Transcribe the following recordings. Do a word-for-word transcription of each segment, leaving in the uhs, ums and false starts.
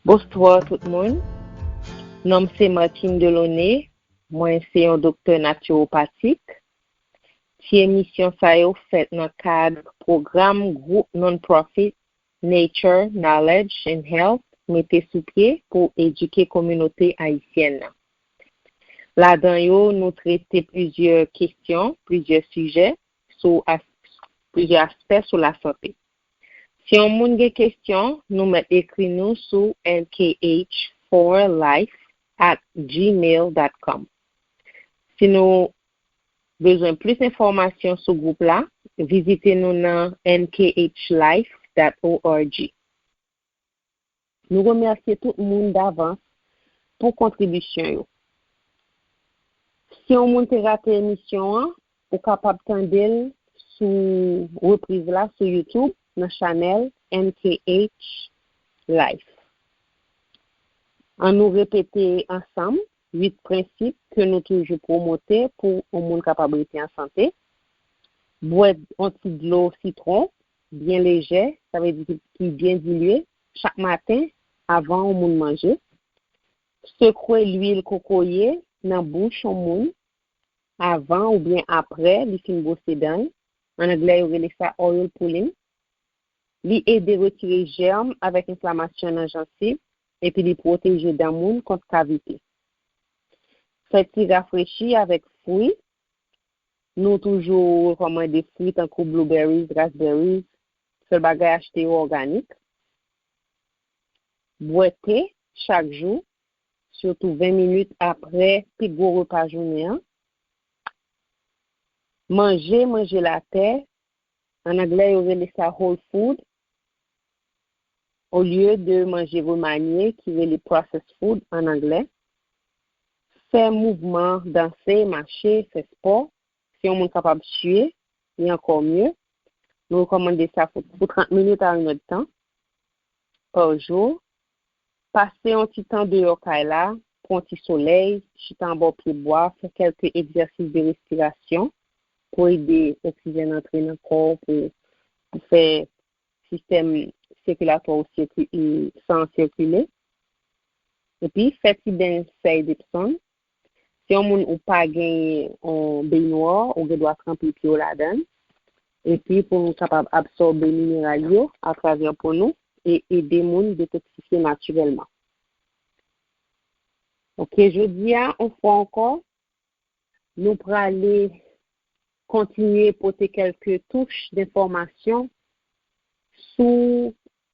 Bonswa tout moun. Non m se Martine Delaunay. Mwen se yon doktè natiwopatik. Ti emisyon sa yo fèt nan kad pwogram gwoup non-profit Nature, Knowledge and Health mete sou pye pou edike kominote ayisyèn nan. Ladan yo, nou trete plizyè kesyon, plizyè sijè sou as- plizyè aspè sou lasante. Si yon moun gen kesyon, nou mèt ekri nou sou N K H four life at gmail dot com. Si nou bezwen plis enfòmasyon sou gwoup la, vizite nou nan N K H life dot org. Nou remèsye tout moun davans pou kontribisyon yo. Si yon moun te rate emisyon an, ou kapab tande l sou repriz la sou YouTube nan chanèl N K H Life. Ann nou repete ansanm uit prensip ke nou toujou pwomote pou yon moun kapab rete an sante. Bwè yon ti dlo sitwon, byen lejè, sa vle di ki, ki byen dilye, chak maten avan yon moun manje. Sekwe lwil kokoye nan bouch yon moun avan oubyen apre li fin bwose dan l. An anglè, yo rele sa oil pulling. Li ede retire jèm avèk enflamasyon nan jansiv, epi li pwoteje dan moun kont kavite. Fè ti rafrechi avèk fwi. Nou toujou rekòmande fwi tankou blueberries, raspberries. Sèl bagay, achte yo òganik. Bwè te chak jou, sitou ven minit apre pi gwo repa jounen an. Manje, manje latè, an anglè, yo rele sa whole food, olye de manje remanye, ki rele processed food an anglè. Fè mouvman, danse, mache, fè spò. Si yon moun kapab siye, li ankò mye. Nou rekòmande sa pou, pou trant minit a yon èdtan pa jou. Pase yon ti tan deyò kay la, pran ti solèy, chita anba yon pye bwa, fè kèlke egzèsis de respirasyon pou ede oksijèn antre nan kò w, pou, pou fè sistèm sikilatwa w sirki-, e, san an sikile. Epi, fè ti ben fèy depsonn. Si yon moun ou pa genyen yon beinwa, ou gen dwa tranpe pye w ladan l. Epi, pou nou kapab absòbe mineral yo atravè po nou e ede moun detoksifye natirèlman. Ok, jodi a, yon fwa ankò, nou prale kontinye pote kèlke touch denfòmasyon sou,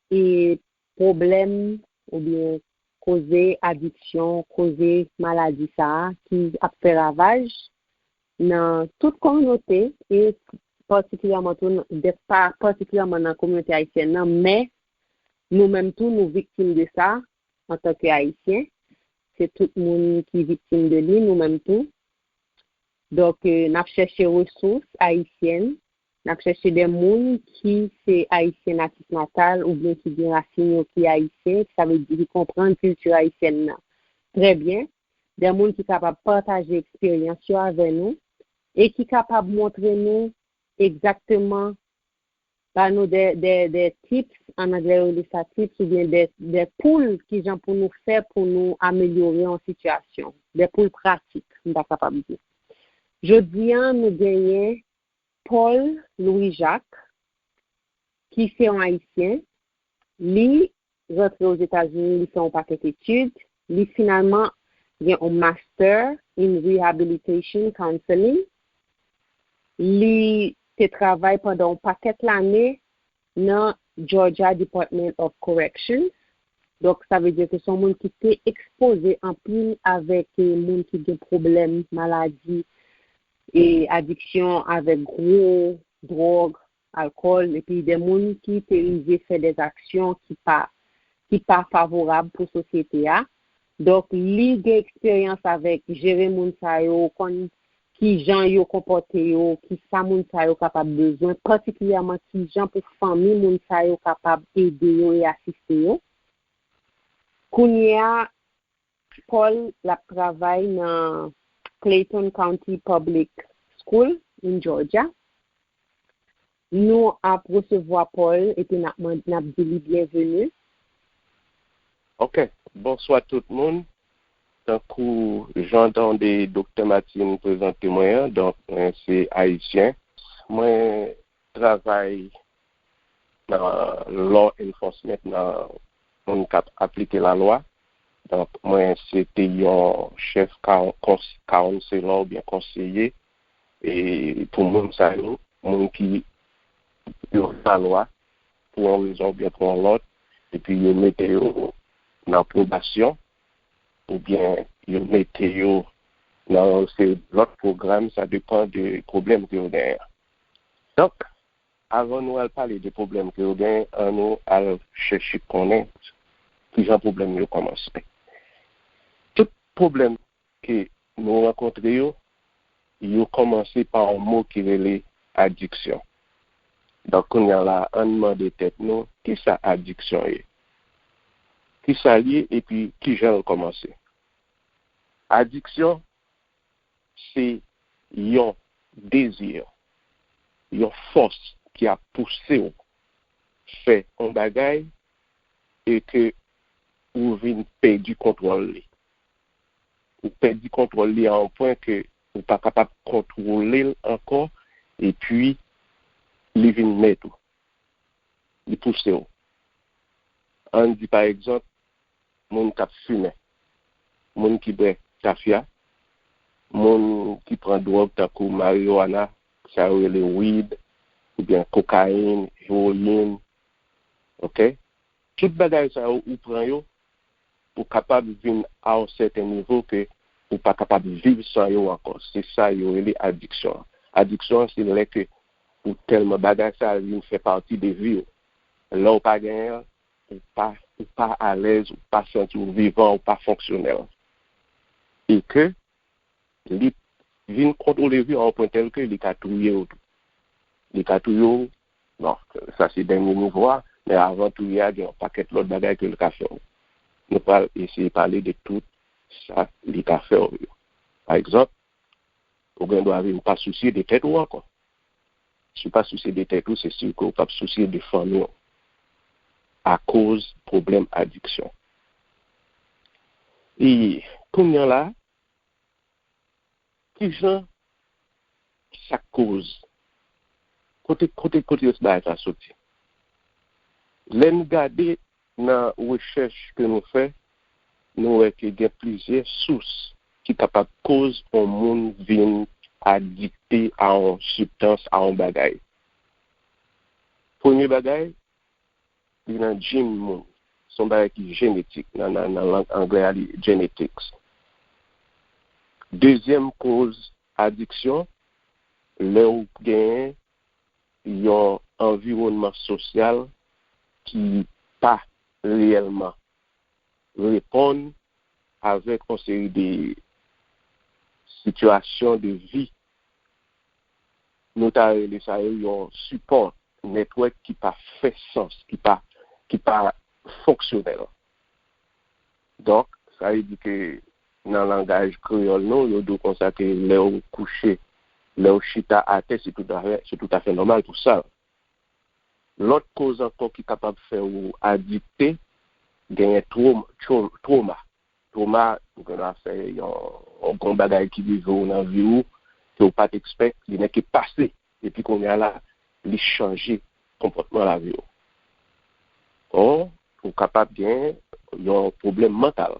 e, pwoblèm oubyen koze adiksyon, koze maladi sa a ki ap fè ravaj nan tout kominote e patikilyèman tou, dè pa patikilyèman nan kominote ayisyèn nan, men nou menm tou, nou viktim de sa antanke Ayisyen. Se tout moun ki viktim de li, nou menm tou. Donk, e, n ap chèche resous ayisyèn, n ap chèche de moun ki se Ayisyen natif natal oubyen ki gen rasin yo ki Ayisyen, sa vle di ki konprann kilti ayisyèn nan trè byen, de moun ki kapab pataje eksperyans yo avè nou e ki kapab montre nou egzakteman, ba nou de, de, de tips, an anglè yo rele sa tips, oubyen de, de poul, kijan pou nou fè pou nou amelyore yon sitiyasyon. De poul pratik, m ta kapab di. Jodi a, nou genyen Paul Louis Jacques, ki se yon Ayisyen. Li rantre Ozetazini, li fè yon pakèt etid. Li finalman gen yon Master in Rehabilitation Counseling. Li te travay pandan yon pakèt lane nan Georgia Department of Corrections. Donk, sa vle di ke se yon moun ki te ekspoze anpil avèk, eh, moun ki gen pwoblèm, maladi, e adiksyon avèk gwo dwòg, alkòl, epi de moun ki te rive fè de aksyon ki pa, ki pa favorab pou sosyete a. Donk, li gen eksperyans avèk jere moun sa yo, konn ki jan yo konpòte yo, ki sa moun sa yo kapab bezwen, patikilyèman ki jan pou fanmi moun sa yo kapab ede yo e asiste yo. Kounye a, Paul, l ap travay nan Clayton County Public School in Georgia. Nou ap resevwa Paul epi n ap mand-, n ap di li byenveni. Ok, bonswa tout moun. Tankou jan tande Doktè Martine prezante mwen an, donk mwen se Ayisyen. Mwen travay nan law enforcement, nan moun k ap aplike lalwa. Donk mwen se te yon chèf counselor oubyen konseye e pou moun sa yo, moun ki yo lalwa pou yon rezon oubyen pou yon lòt, epi yo mete yo nan pwobasyon, oubyen yo mete yo nan yon seri lòt pwogram, sa depann de pwoblèm ke yo genyen. Donk, avan nou al pale de pwoblèm ke yo genyen, an nou al chèche konnen kijan pwoblèm yo kòmanse. Tout pwoblèm ke nou rankontre yo, yo kòmanse pa yon mo ki rele adiksyon. Donk, kounye a la, ann mande tèt nou, kisa adiksyon ye? Kisa l ye epi kijan l kòmanse? Adiksyon, se yon dezi, yon fòs ki ap pouse w fè yon bagay e ke ou vin pèdi kontwòl li. Ou pèdi kontwòl li a yon pwen ke ou pa kapab kontwole l ankò, epi li vin mèt ou. Li pouse w. Ann di, pa egzanp, moun k ap fimen, moun ki bwè tafya, moun ki pran dwòg tankou marijuana, sa yo rele weed, oubyen kokayin, hewoyin, ok? Tout bagay sa yo, ou pran yo, ou kapab vin a yon sèten nivo ke ou pa kapab viv san yo ankò. Se sa yo rele adiksyon an. Adiksyon an, se lè ke ou tèlman bagay sa a vin fè pati de vi w. Lè w pa genyen l, ou pa, ou pa alèz, ou pa santi w vivan, ou pa fonksyonèl. E ke li vin kontwole vi w a yon pwen tèl ke li ka touye w tou. Li ka touye w, bon, sa se dènye nivo a, men avan touye a, gen yon pakèt lòt bagay ke li ka fè w. Nou pral eseye pale de tout sa li ka fè w yo. Pa egzanp, ou gen dwa vin pa sousye de tèt ou ankò. Si w pa sousye de tèt ou, se si ke w p ap sousye de fanmi w akoz pwoblèm adiksyon. E kounye a la, kijan sa k koz? Kote, kote, kote bagay sa soti? Lè n gade nan rechèch ke nou fè, nou wè ke gen plizyè sous ki kapab koz yon moun vin adikte a yon sibstans, a yon bagay. Premye bagay, li nan gene moun. Se yon bagay ki jenetik. Nan, nan, nan lang anglè a, li genetics. Dezyèm koz adiksyon, lè w genyen yon anviwònman sosyal ki pa reyèlman reponn avèk yon seri de sitiyasyon de vi, nou ta rele sa yo yon support network ki pa fè sans, ki pa, ki pa fonksyonèl. Donk, sa vle di ke nan langaj kreyòl nou, yo di w konsa ke lè w kouche, lè w chita atè, se toutafè, se toutafè nòmal pou sa. Lòt koz ankò ki kapab fè w adikte, genyen twom-, tro-, twoma. Twoma, ou gen dwa fè yon, yon gwo bagay ki rive w nan vi w, ke w pa t ekspèk, li nèk pase. Epi kounye a la, li chanje konpòtman lavi w. Or, ou kapab gen yon pwoblèm mantal.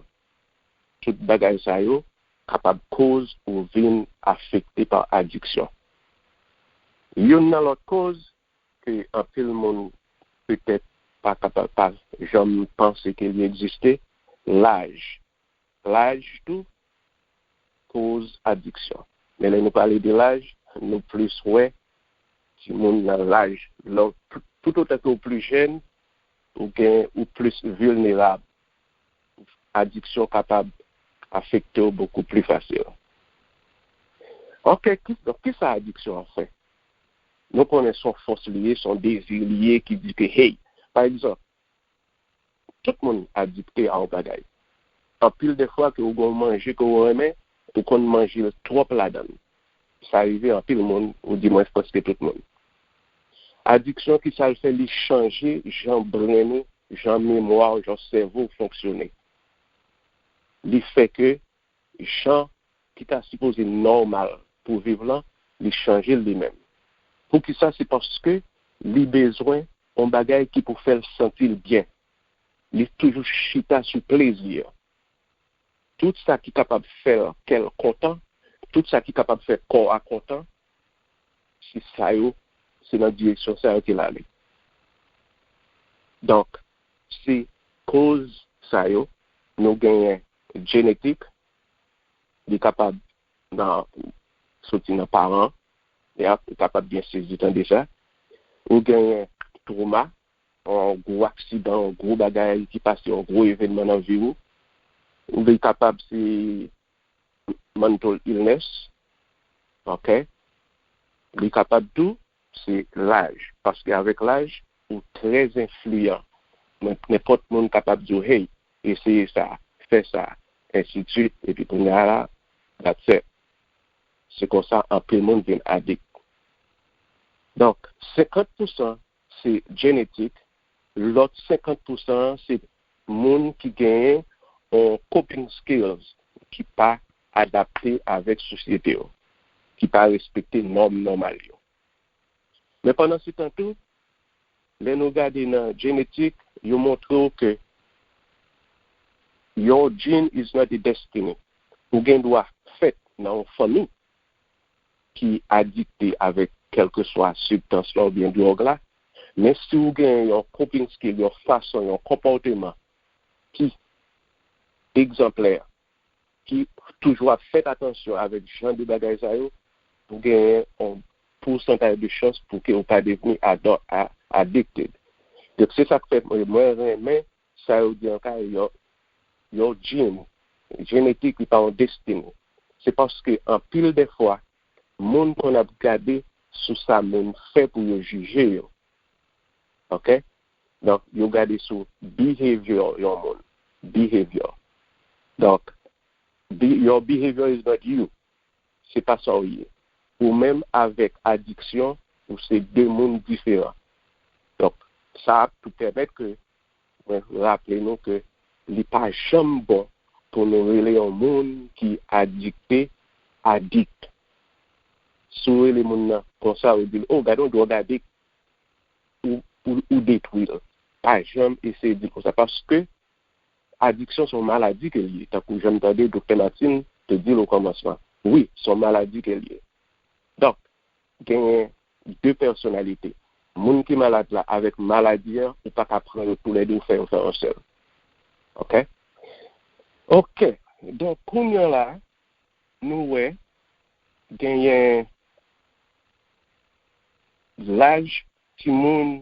Tout bagay sa yo kapab koz ou vin afekte pa adiksyon. Youn nan lòt koz ke anpil moun petèt pa kapab, pa janm panse ke li egziste, laj. Laj tou koz adiksyon. Men lè nou pale de laj, nou plis wè timoun nan laj. Lè w, tout, tout otan ke w pli jèn, ou gen, ou plis vilnerab. Adiksyon kapab afekte w bokou pli fasil. Ok, ki, donk, kisa adiksyon an fè? Nou konnen se yon fòs li ye, se yon dezi li ye ki di ke, hey, pa egzanp, tout moun adikte a yon bagay. Anpil de fwa ke ou gen yon manje ke ou renmen, ou konn manje l twòp ladan l. Sa rive anpil moun, ou di mwens prèske tout moun. Adiksyon, kisa l fè? Li chanje jan brenn ou jan memwa w, jan sèvo w fonksyone. Li fè ke jan ki ta sipoze nòmal pou viv lan, li chanje l li menm. Poukisa? Se paske li bezwen yon bagay ki pou fè l santi l byen. Li toujou chita sou plezi. Tout sa ki kapab fè kè l kontan, tout sa ki kapab fè kò a kontan, se sa yo, se nan direksyon sa yo ke l ale. Donk, se koz sa yo, nou genyen jenetik, li kapab nan, soti nan paran, ya, ou kapab byen sezi tande sa. Ou genyen twoma, yon gwo aksidan, yon gwo bagay ki pase, yon gwo evènman nan vi w. Ou li kapab se mental illness, ok? Li kapab tou, se laj. Paske avèk laj, ou trè enfliyan. Nenpòt moun kapab di w, hey, eseye sa, fè sa, ensidswit, epi kounye a la, that's it. Se konsa anpil moun vin adikt. Donk, senkant pousan se jenetik, lòt senkant pousan an se moun ki genyen yon coping skills ki pa adapte avèk sosyete yo, ki pa respekte nòm nòmal yo. Men pandan se tan tou, lè nou gade nan jenetik, yo montre w ke your gene is not a destiny. Ou gen dwa fèt nan yon fanmi ki adikte avèk kèlkeswa sibstans la oubyen dwòg la, men si w gen yon coping skill, yon fason, yon konpòteman ki egzanplè, ki toujou ap fèt atansyon avèk jan de bagay sa yo, ou genyen yon pousantaj de chans pou ke ou pa devni ado- a- addicted. Donk, se sa k fè mwen, mwen renmen sa yo di ankò, your, your gene, jenetik, li pa yon destiny. Se paske anpil de fwa, moun konn ap gade sou sa moun fè pou yo jije yo. Ok? Donk, yo gade sou behavior yon moun. Behavior. Donk, be- your behavior is not you. Se pa sa w ye. Ou menm avèk adiksyon, ou se de moun diferan. Donk, sa ap tou pèmèt ke mwen raple nou ke li pa janm bon pou nou rele yon moun ki adikte, adikt. Si w rele moun nan konsa, ou di l, oh, gade yon dwòg adikt, ou, ou, ou detwi l. Pa janm eseye di l konsa, paske adiksyon se yon maladi ke l ye, tankou jan m tande Doktè Martine te di l okòmansman. Wi, se yon maladi ke l ye. Donk, genyen de pèsonalite. Moun ki malad la avèk maladi an, ou pa ka pran yo toulède ou fè yo fè yon sèl. Ok? Ok. Donk, kounye a la, nou wè, genyen laj timoun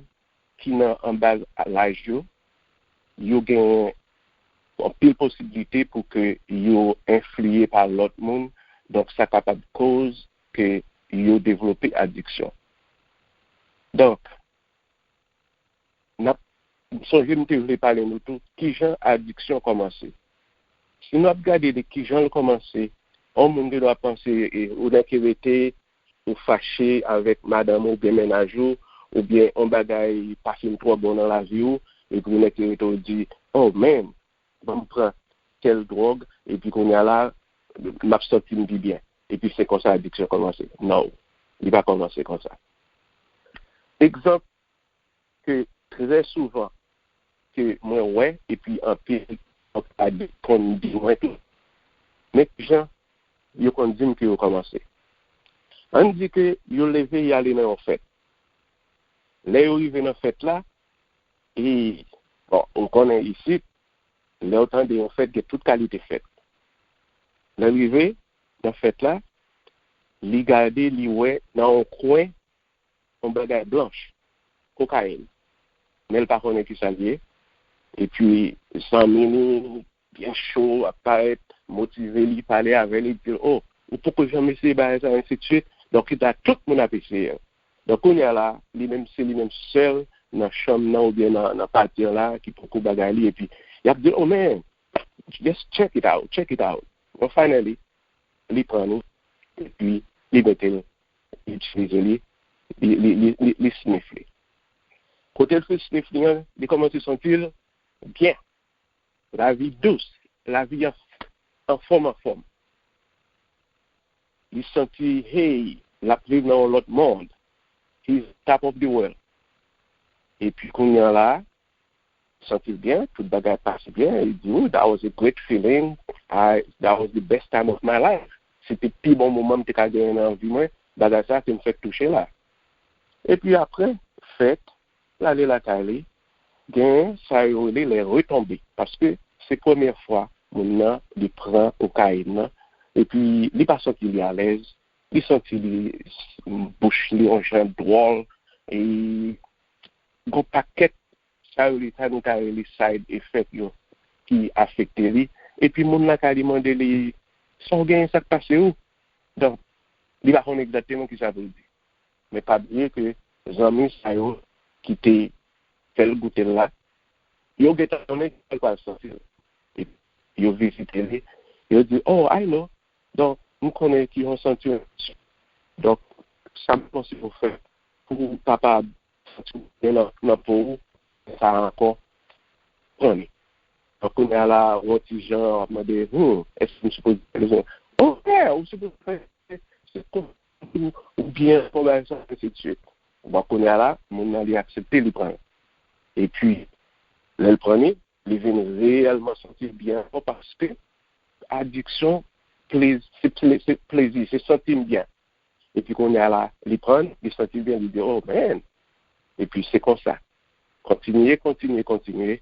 ki nan anba laj yo, yo genyen anpil posiblite pou ke yo enfliye pa lòt moun, donk sa kapab koz ke yo devlope adiksyon. Donk, n ap, m sonje m te vle pale nou tou, kijan adiksyon kòmanse. Si n ap gade de kijan l kòmanse, yon moun gen dwa panse, e, ou nan ke rete, ou fache avèk madanm ou oubyen mennaj ou, oubyen yon bagay pa fin twò bon nan lavi w, epi ou nan ke rete ou di, oh man, ban m pran tèl dwòg, epi kounye a la, m ap santi m pi byen. Epi se konsa adiksyon kòmanse. Non, li pa kòmanse konsa. Egzanp ke trè souvan ke mwen wè, epi anpil lòt adikt konn di mwen tou. Men kijan yo konn di m ke yo kòmanse. Ann di ke yo leve, y ale nan yon fèt. Lè yo rive nan fèt la, e, bon, ou konnen isit, lè w tande yon fèt, gen tout kalite fèt. Lè l rive nan fèt la, li gade, li wè nan yon kwen yon bagay blanch, kokayin. Men l pa konnen kisa l ye. Epi, zanmi li, byen cho, ap parèt, motive li, pale avè li, di l, oh, ou poko janm eseye bagay sa, ensidswit. Donk, li di a tout moun ap eseye l. Donk, kounye a la, li menm, se li menm sèl nan chanm nan oubyen nan, nan pati an la ki poko bagay li, epi y ap di l, oh man, just check it out, check it out. Bon, finally, li pran li, epi li mete l, li itilize li, li, li, li, li, li snif li. Kote l fin snif li an, li kòmanse santi l byen. Lavi dous, lavi an, anfòm, anfòm. Li santi, hey, l ap viv nan yon lòt mond. He's top of the world. Epi kounye a la, santi l byen, tout bagay pase byen. Li di, oh, that was a great feeling. I, that was the best time of my life. Se te pi bon moman m te ka genyen nan vi mwen. Bagay sa ke m fèk touche la. Epi apre fèt, l ale lakay li, gen sa yo rele les retombées, paske se premyè fwa moun nan li pran kokayin nan, epi li pa santi li alèz, li santi li, bouch li yon jan dwòl, e gon pakèt sa yo, sa nou ta rele side effect yo ki afekte li, epi moun lakay li mande li, sa w genyen, sa k pase w? Donk, li pa konn egzakteman ki sa pou l di. Men pa bliye ke zanmi sa yo ki te fè l goute l la, yo gentan konnen ki l pral santi l. E yo vizite li, yo di, oh, I know. Donk, m konnen ki yon santi w. Donk, sa m panse pou fè pou w kapab santi w byen nan, nan po w, sa ankò, pran li. Donk, kounye a la, w yon ti jan, w ap mande, hmm, èske m sipoze fè li? Oh, yeah, ou sipoze fè, se, se kon ou, ou byen, fò bagay sa, ensi de suite. Bon, kounye a la, moun nan li aksepte, li pran l. Epi, lè l pran li, li vin reyèlman santi l byen ankò paske adiksyon, plezi, se ple-, se plezi, se santi m byen. Epi kounye a la, li pran, li santi l byen, li di, oh man. Epi se konsa. Kontinye, kontinye, kontinye.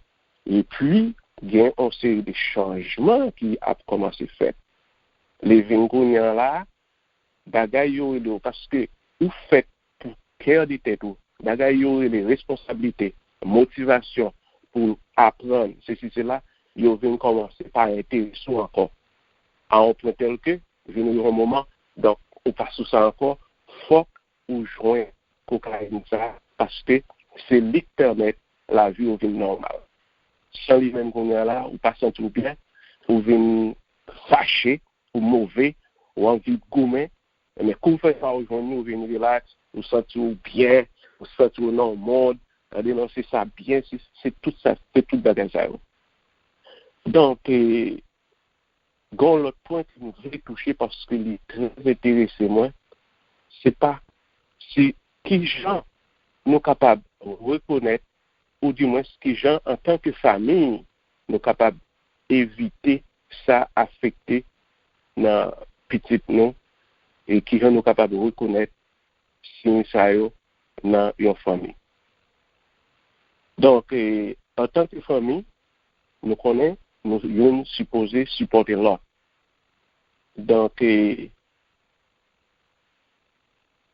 Epi, gen yon seri de chanjman ki ap kòmanse fèt. Li vin kounye a la, bagay yo rele w, paske ou fèt pou care de tèt ou. Bagay yo rele responsablite, motivasyon pou aprann, sesi, sela, yo vin kòmanse pa enterese w ankò. A yon pwen tèl ke, vin rive yon moman, donk, ou pa sou sa ankò, fòk ou jwenn kokayin sa, paske se li k pèmèt lavi w vin nòmal. San li menm kounye a la, ou pa santi w byen, ou vin fache, ou move, ou anvi goumen, men kou w fè sa, ou jwenn li, ou vin rilaks, ou santi w byen, ou santi w nan yon mond, tande non, se sa byen, se, se tout sa, se tout bagay sa yo. Donk, e, gen yon lòt pwen ke m vle touche paske li trè enterese mwen, se pa, se kijan nou kapab rekonèt, oudimwens kijan antanke fanmi nou kapab evite sa afekte nan pitit nou, e kijan nou kapab rekonèt siy sa yo nan yon fanmi. Donk, e, antanke fanmi, nou konnen nou youn sipoze sipòte lòt. Donk, e,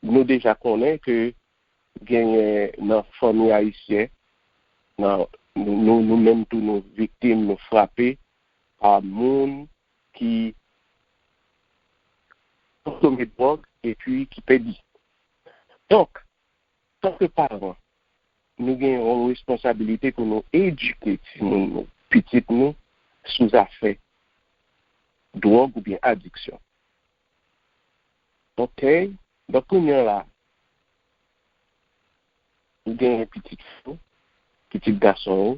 nou deja konnen ke genyen nan fanmi ayisyen, nan, nou, nou, nou menm tou nou viktim, nou frape pa moun ki konsome dwòg epi ki pèdi. Donk, tanke paran, nou gen yon responsabilite pou nou edike timoun nou, pitit nou, sou zafè dwòg oubyen adiksyon. Ok? Donk, kounye a la, ou gen pitit fi w, pitit gason w,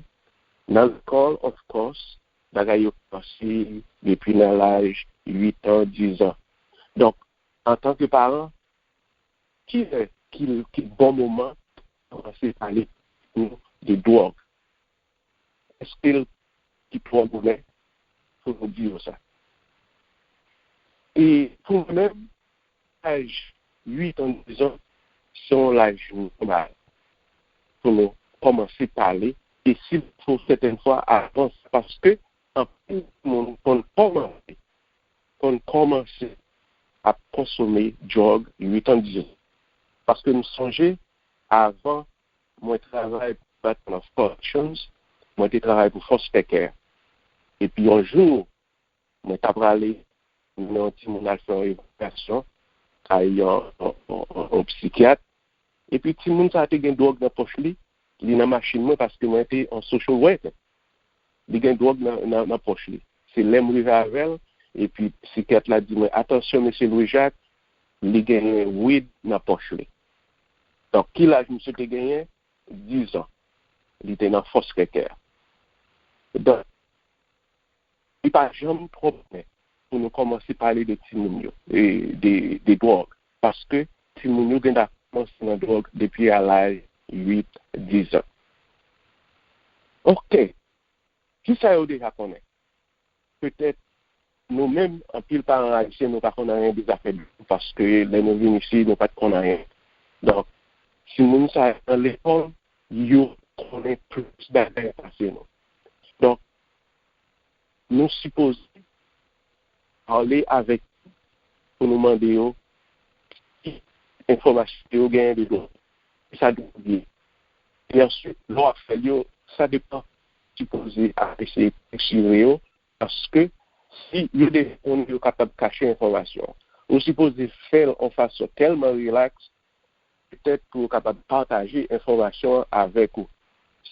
nan lekòl, of course, bagay yo kòmanse depi nan laj uit an, diz an. Donk, antanke paran, kilè ki, ki bon moman pou kòmanse pale nou de dwòg? Èske l ki twò bonè pou nou di yo sa? E pou mwen menm, laj uit an, diz an, se yon laj nòmal pou nou kòmanse pale, e si l fo sètèn fwa avan sa, paske anpil moun konn kòmanse, konn kòmanse ap konsome dwòg uit an, diz an. Paske m sonje, avan mwen travay pou Department of Corrections, mwen te travay pou foster care. Epi yon jou, mwen ta prale mennen yon timoun al fè yon evalyasyon kay yon, yon, yon, yon, yon psikyat. Epi timoun sa te gen dwòg nan pòch li, li nan machin mwen paske mwen te yon social worker. Li gen dwòg nan, nan, nan pòch li. Se lè m rive avè l, epi psikyat la di mwen, atansyon, mesye Louis Jacques, li genyen weed nan pòch li. Donk, ki laj misye te genyen? dizan. Li te nan fòs kèkè. Donk, li pa janm twò bonè pou nou kòmanse pale de timoun yo, e de, de dwòg. Paske timoun yo gen dwa kòmanse nan dwòg depi a laj uit, dizan. Oke, kisa yo deja konnen? Petèt, nou menm, anpil paran ayisyen, nou pa konn anyen de zafè dwòg, paske lè nou vin isi, nou pa t konn anyen. Donk, timoun sa yo nan lekòl, yo konnen plis bagay pase nou. Donk, nou sipoze pale avèk yo pou nou mande yo ki enfòmasyon yo genyen de dwòg, ki sa dwòg ye. E answit, lè w ap fè l yo, sa depann, sipoze ap eseye pèsire yo, paske si yo deja konnen, yo kapab kache enfòmasyon. Ou sipoze fè l yon fason tèlman rilaks, petèt pou yo kapab pataje enfòmasyon an avèk ou,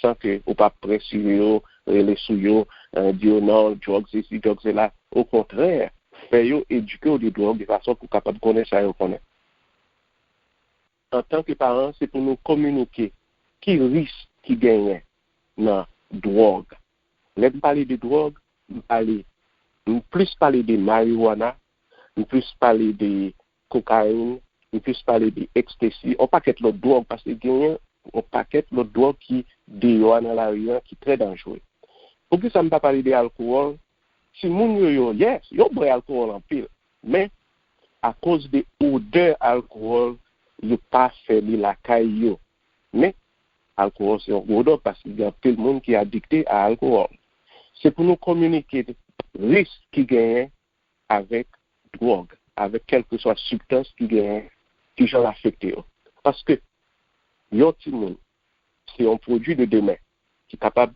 san ke ou pa presire yo, rele sou yo, eh, di yo non, dwòg sesi, dwòg sela. Okontrè, fè yo edike w de dwòg de fason pou w kapab konnen sa yo konnen. Antanke paran, se pou nou kominike ki risk ki genyen nan dwòg. Lè m pale de dwòg, m pale, m plis pale de marijuana, m plis pale de kokayin, m plis pale de ecstasy, yon pakèt lòt dwòg, paske genyen yon pakèt lòt dwòg ki deyò a nan lari a ki trè danjere. Poukisa m pa pale de alkowòl? Timoun yo, yo, yes, yo bwè alkowòl anpil, men akoz de odè alkowòl, yo pa fè li lakay yo. Men, alkowòl se yon gwo dwòg paske gen anpil moun ki adikte a alkowòl. Se pou nou kominike risk ki genyen avèk dwòg, avèk kèlkeswa sibstans ki genyen, ki jan l afekte yo. Paske yon timoun, se yon pwodui de demen ki kapab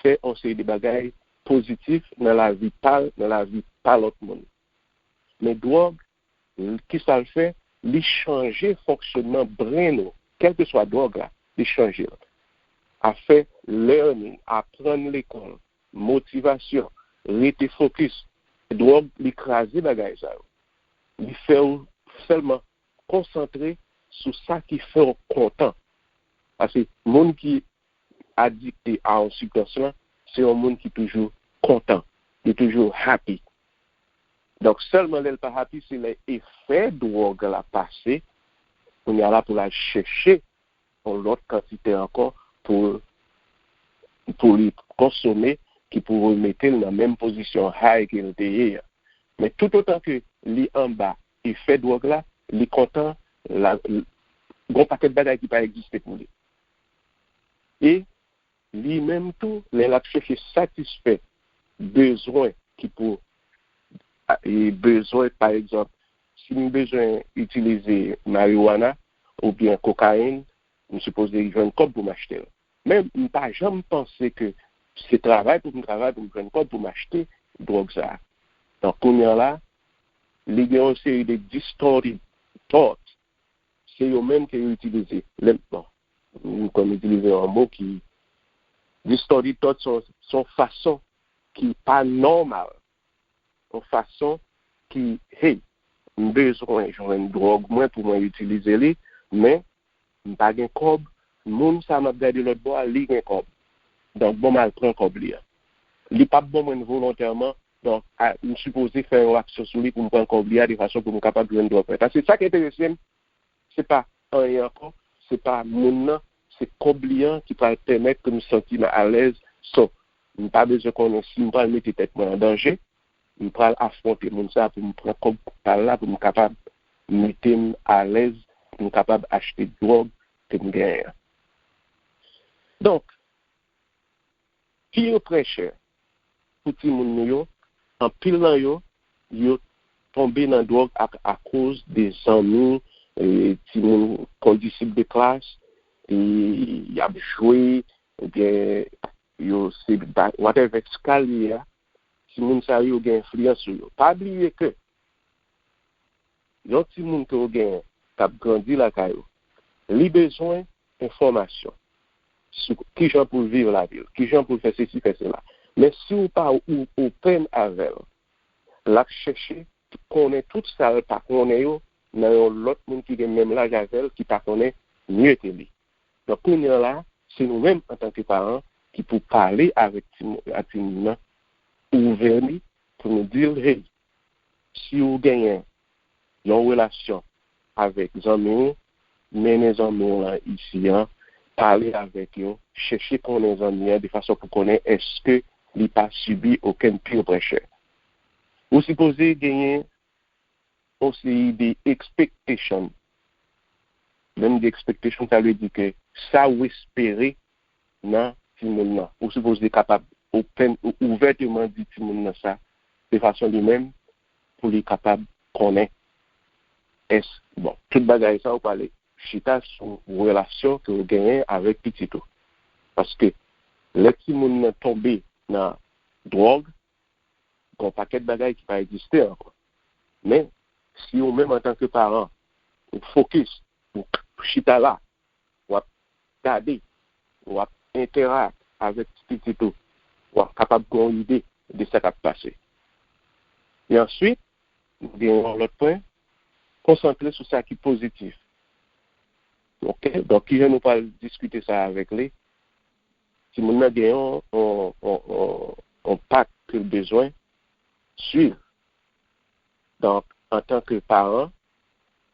fè yon seri de bagay pozitif nan lavi pa l, nan lavi pa lòt moun. Men dwòg, kisa l fè? Li chanje fonksyonman brenn ou, kèlkeswa dwòg la, li chanje l. Afè learning, aprann lekòl, motivasyon, rete fokis, dwòg, li kraze bagay sa yo. Li fè w sèlman konsantre sou sa ki fè w kontan. Paske moun ki adikte a yon sibstans lan, se yon moun ki toujou kontan, li toujou happy. Donk, sèlman lè l pa happy, se lè efè dwòg la pase, kounye a la pou l al chèche yon lòt kantite ankò pou, pou li konsome, ki pou remete l nan menm pozisyon high ke l te ye a. Men toutotan ke li anba efè dwòg la, li kontan, la, gon pakèt bagay ki pa egziste pou li. E li menm tou, lè l ap chèche satisfè bezwen ki pou, e bezwen, pa egzanp, si m bezwen itilize marijuana oubyen kokayin, m sipoze jwenn kòb pou m achte l. Men m pa janm panse ke se travay pou m travay pou m jwenn kòb pou m achte dwòg sa a. Donk, kounye a la, li gen yon seri de distorted thoughts. Se yo menm ke yo itilize. Lè, bon, m konn itilize yon mo ki distorted thoughts, se yon, se yon fason ki pa nòmal. Yon fason ki, hey, m bezwen jwenn dwòg mwen pou mwen itilize li, men m pa gen kòb, moun sa m ap gade lòt bò a, li gen kòb. Donk, bon, m al pran kòb li a. Li p ap ban mwen l volontèman, donk, a, m sipoze fè yon aksyon sou li pou m pran kòb li a, de fason pou m kapab jwenn dwòg mwen. Paske sa k enterese m, se pa anyen ankò, se pa moun nan, se kòb li an ki pral pèmèt ke m santi m alèz. So, m pa bezwen konnen si m pral mete tèt mwen an danje, m pral afwonte moun sa a pou m pran kòb pa l la, pou m kapab mete m alèz, pou m kapab achte dwòg ke m genyen an. Donk, peer pressure pou timoun nou yo, anpil nan yo, yo tonbe nan dwòg ak, akoz de zanmi, e, timoun kondisip de klas, e, y ap jwe, oubyen yo se ba-, whatever, skal li ye a, timoun sa yo gen enfliyans sou yo. Pa bliye ke yon timoun ke w genyen k ap grandi lakay ou, li bezwen enfòmasyon sou kijan pou l viv lavi l, kijan pou l fè sesi, fè sela. Men si w pa ou open avè l, l ap chèche konnen tout sa l pa konnen yo nan yon lòt moun ki gen menm laj avè l, ki pa konnen mye ke li. Donk, kounye a la, se nou menm antanke paran ki pou pale avèk timoun, a timoun nan, ouvè li pou nou di l, hey, si w genyen yon relasyon avèk zanmi w, mennen zanmi w lan isi an, pale avèk yo, chèche konnen zanmi an de fason pou konnen èske li pa sibi okenn peer pressure. Ou sipoze genyen yon seri de expectation. Lè m di expectation, sa vle di ke sa w espere nan timoun nan. Ou sipoze kapab open, ou- ouvèteman di timoun nan sa, de fason li menm pou li kapab konnen. Èske, bon, tout bagay sa ou pale chita sou relasyon ke w genyen avèk pitit ou. Paske lè timoun nan tonbe nan dwòg, gen yon pakèt bagay ki pa egziste ankò. Men, si ou menm antanke paran, ou fokis, ou chita la, w ap gade, w ap entèrak avèk ti pitit ou, w ap kapab gen yon ide de sa k ap pase. E answit, nou gen yon lòt pwen, konsantre sou sa ki pozitif. Oke? Donk, kijan nou pral diskite sa avèk li? Timoun nan gen yon, yon, yon, yon, yon pak ke l bezwen swiv. Donk, antanke paran,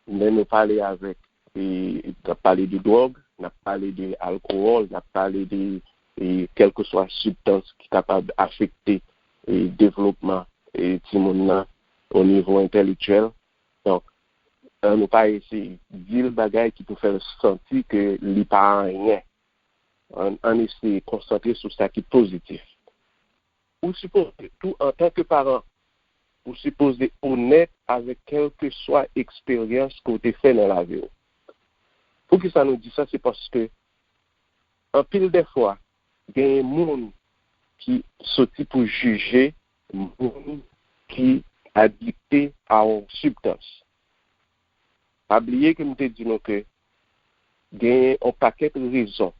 lè nou pale avèk, e, n ap pale de dwòg, n ap pale de alkowòl, n ap pale de, e, kèlkeswa sibstans ki kapab afekte, e, devlopman, e, timoun nan o nivo entèlektyèl. Donk, ann nou pa eseye di l bagay ki pou fè l santi ke li pa anyen. Ann, ann eseye konsantre sou sa ki pozitif. Ou sipoze tou, antanke paran, ou sipoze onèt avèk kèlkeswa eksperyans ke w te fè nan lavi w. Poukisa nou di sa? Se paske anpil de fwa, genyen moun ki soti pou jije moun ki adikte a yon sibstans. Pa bliye ke m te di nou ke genyen yon pakèt rezon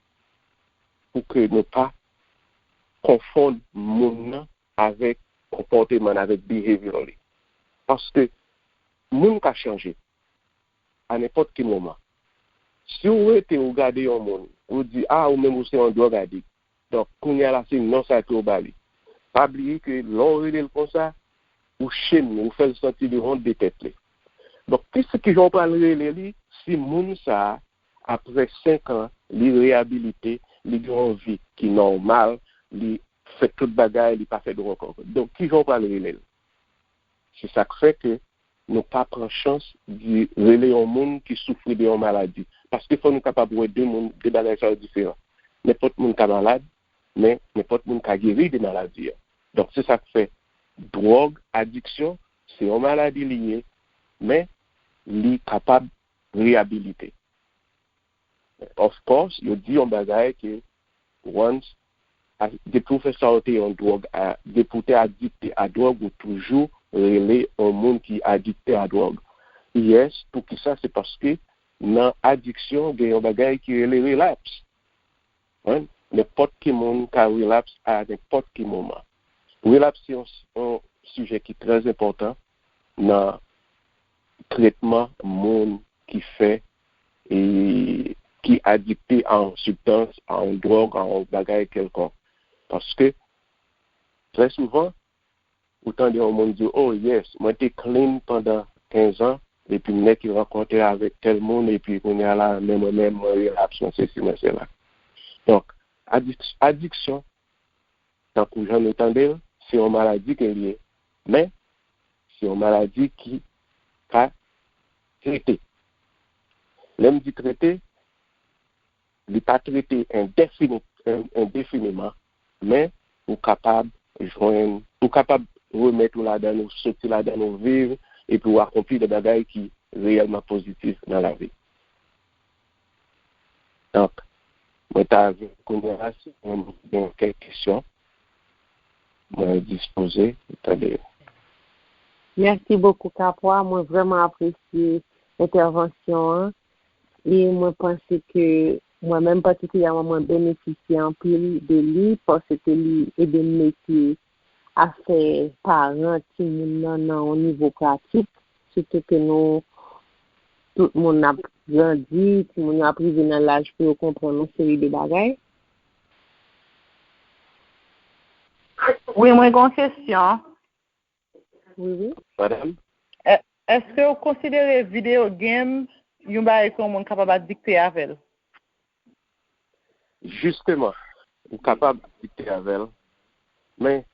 pou ke nou pa konfonn moun nan avèk konpòteman l, avèk behavior li. Paske moun ka chanje a nenpòt ki moman. Si w rete, ou gade yon moun, ou di, a, ou menm ou se yon dwòg adik. Donk, kounye a la, se non sa ke w ba li. Pa bliye ke lè w rele l konsa, ou shame li, ou fè l santi li wont de tèt li. Donk, kisa, kijan w pral rele li si moun sa a, apre senk an, li reyabilite, li gen yon vi ki nòmal, li fè tout bagay, li pa fè dwòg ankò? Donk, kijan w pral rele l? Se sa k fè ke nou pa pran chans di rele yon moun ki soufri de yon maladi. Paske fò nou kapab wè de moun, de bagay sa yo diferan. Nenpòt moun ka malad, men nenpòt moun ka geri de maladi an. Donk, se sa k fè dwòg, adiksyon, se yon maladi li ye, men li kapab reyabilite. Of course, yo di yon bagay ke once, a- depi w fè sa, w te yon dwòg, a- depi w te adikte a dwòg, ou toujou rele yon moun ki adikte a dwòg. Yes, poukisa? Se paske nan adiksyon, gen yon bagay ki rele relapse. Nenpòt ki moun ka relapse a nenpòt ki moman. Relapse se yon, yon sijè ki trè enpòtan nan tretman moun ki fè, e, ki adikte a yon sibstans, a yon dwòg, a yon bagay kèlkonk. Paske, trè souvan, ou tande yon moun di, oh yes, mwen te clean pandan kenz an, epi m nèk rankontre avèk tèl moun, epi kounye a la, men mwen menm, mwen relapse, mwen sesi, mwen sela. Donk, adik- adiksyon, tankou jan nou tande l, se yon maladi ke l ye. Men, se yon maladi ki ka trete. Lè m di trete, li pa trete endefini- en- endefiniman, men ou kapab jwenn, ou kapab remèt ou ladan l, ou soti ladan l, ou viv, epi ou akonpli de bagay ki reyèlman pozitif nan lavi. Donk, mwen ta vle kounye a, si mwen gen kèk kesyon, mwen dispoze tande yo. Mèsi bokou, Kapwa. Mwen vrèman apresye entèvansyon an. E mwen panse ke mwen menm patikilyèman, mwen benefisye anpil de li, paske li ede m mete afè paran timoun nan nan yon nivo pratik. Sitou ke nou, tout moun ap grandi, timoun yo ap rive nan laj pou yo konprann yon seri de bagay. Wi, mwen gen yon kesyon. Wi, wi. Madanm? È- Èske w konsidere video game yon bagay ke yon moun kapab adikte avè l? Jisteman, ou kapab adikte avè l, men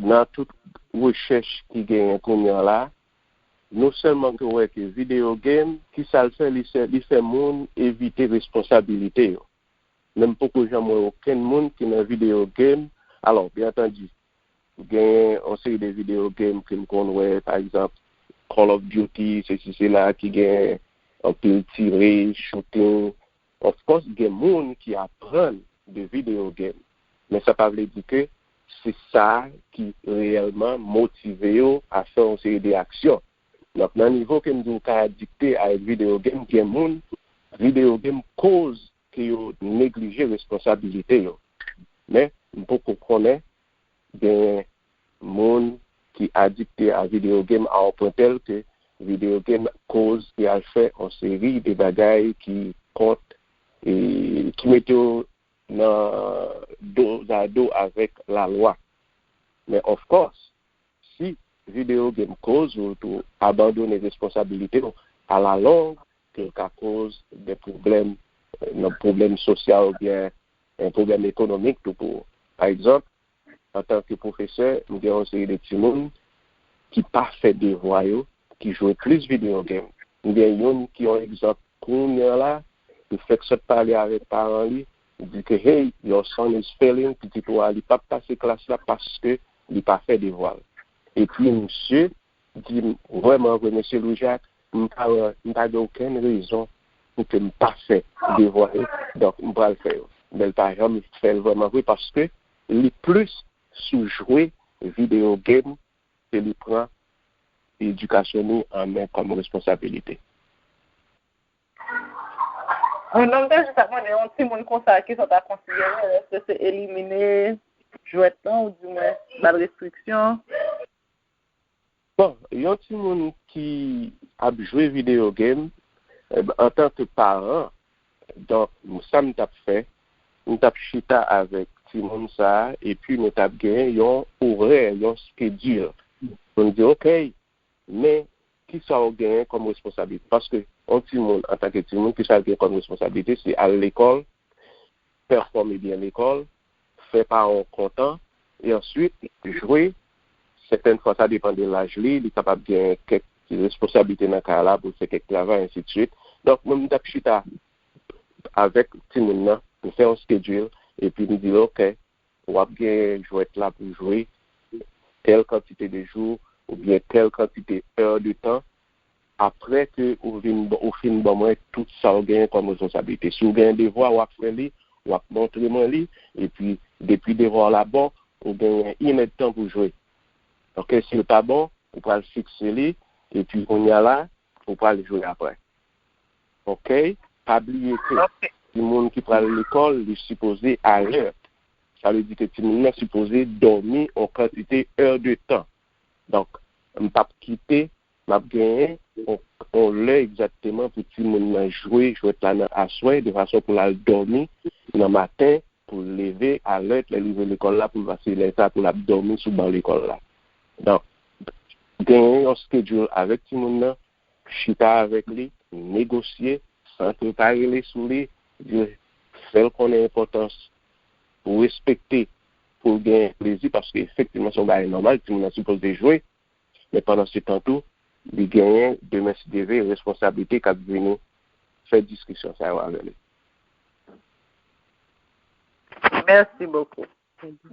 nan tout rechèch ki genyen kounye an la, non sèlman ke w wè ke video game, ki sa l fè, li fè, li fè moun evite responsabilite yo. Men m poko janm wè okenn moun ki nan video game. Alò, byen antandi, genyen yon seri de video game ke m konn wè, pa egzanp, Call of Duty, sesi sela, ki gen anpil tire, shooting. Of course, gen moun ki aprann de video game. Men sa pa vle di ke se sa ki reyèlman motive yo a fè yon seri de aksyon. Donk, nan nivo ke m di w ka adikte avèk video game, gen moun, video game koz ke yo neglije responsabilite yo. Men, m poko konnen gen moun ki adikte a video game a yon pwen tèl ke video game koz ke y al fè yon seri de bagay ki kont e ki mete yo nan dozado avèk lalwa. Men of course, si video game koz ou tou abandone responsabilite w, alalong ke l ka koz de pwoblèm, nan pwoblèm sosyal oubyen yon pwoblèm ekonomik tou pou ou. Pa egzanp, antanke pwofesè, m gen yon seri de timoun ki pa fè devwa yo, ki jwe plis video game. M gen youn ki yon egzanp kounye an la, m fèk sot pale avèk paran li, li di ke hey, your son is failing, pitit ou a li p ap pase klas la paske li pa fè devwa l. Epi misye di m vrèman vre, mesye Louis Jacques, m pa wè, m pa gen okenn rezon pou ke m pa fè devwa yo, donk m pral fè yo. Men l pa janm fè l vrèman vre paske li plis sou jwe video game ke li pran edikasyon li an men kòm responsabilite. Mwen menm te jis ap mande yon timoun konsa kisa w ta konsidere, èske se elimine jwèt lan oudimwen ba l restriksyon? Bon, yon timoun ki ap jwe video game, antanke paran, donk, sa m t ap fè, m t ap chita avèk timoun sa a, epi nou t ap genyen yon orè, yon schedule. Pou n di, oke, men kisa w genyen kòm responsablite? Paske yon timoun, antanke timoun, kisa l gen kòm responsablite? Se al lekòl, pèfòme byen lekòl, fè paran w kontan, e answit, jwe. Sètèn fwa, sa depann de laj li, li kapab gen kèk ti responsablite nan kay la pou l fè kèk travay, ensidswit. Donk, mwen, m t ap chita avèk timoun nan, m fè yon schedule, epi m di l, oke, w ap gen jwèt la pou jwe tèl kantite de jou oubyen tèl kantite è de tan, apre ke ou vin, ou fin ban mwen tout sa w genyen kòm responsablite. Si w gen devwa, w ap fè li, w ap montre mwen li, epi depi devwa w la bon, ou genyen inèdtan pou jwe. Oke, si l pa bon, ou pral fikse li, epi kounye a la, ou pral jwe apre. Oke? Pa bliye ke timoun ki pral lekòl, li sipoze alèt. Sa vle di ke timoun nan sipoze dòmi yon kantite è de tan. Donk, m p ap kite, m ap genyen yon, yon lè egzakteman pou timoun nan jwe jwèt la nan aswè, de fason pou l al dòmi nan maten, pou l leve alèt, lè l rive lekòl la, pou l pase lè sa, pou l ap dòmi sou ban lekòl la. Donk, genyen yon schedule avèk timoun nan, chita avèk li, negosye, san ke w pa rele sou li, di l, fè l konnen enpòtans pou respekte, pou l gen plezi, paske efektivman se yon bagay nòmal, timoun nan sipoze jwe, men pandan se tan tou, li genyen demen si Dye vle, responsablite k ap vini fè diskisyon sa yo avè li. Merci beaucoup. M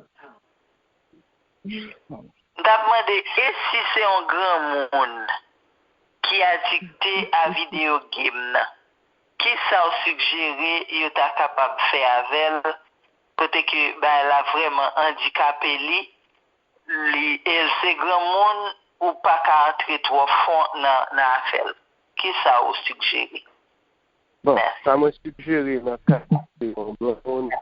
t ap mande, e si se yon granmoun ki adikte a videyo game nan, kisa w sigjere yo ta kapab fè avè l, kote ke bagay la vrèman andikape li, li, e l se granmoun, ou pa ka antre twò fon nan, nan afè l? Kisa w sigjere? Bon, sa mwen sigjere nan ka de yon granmoun,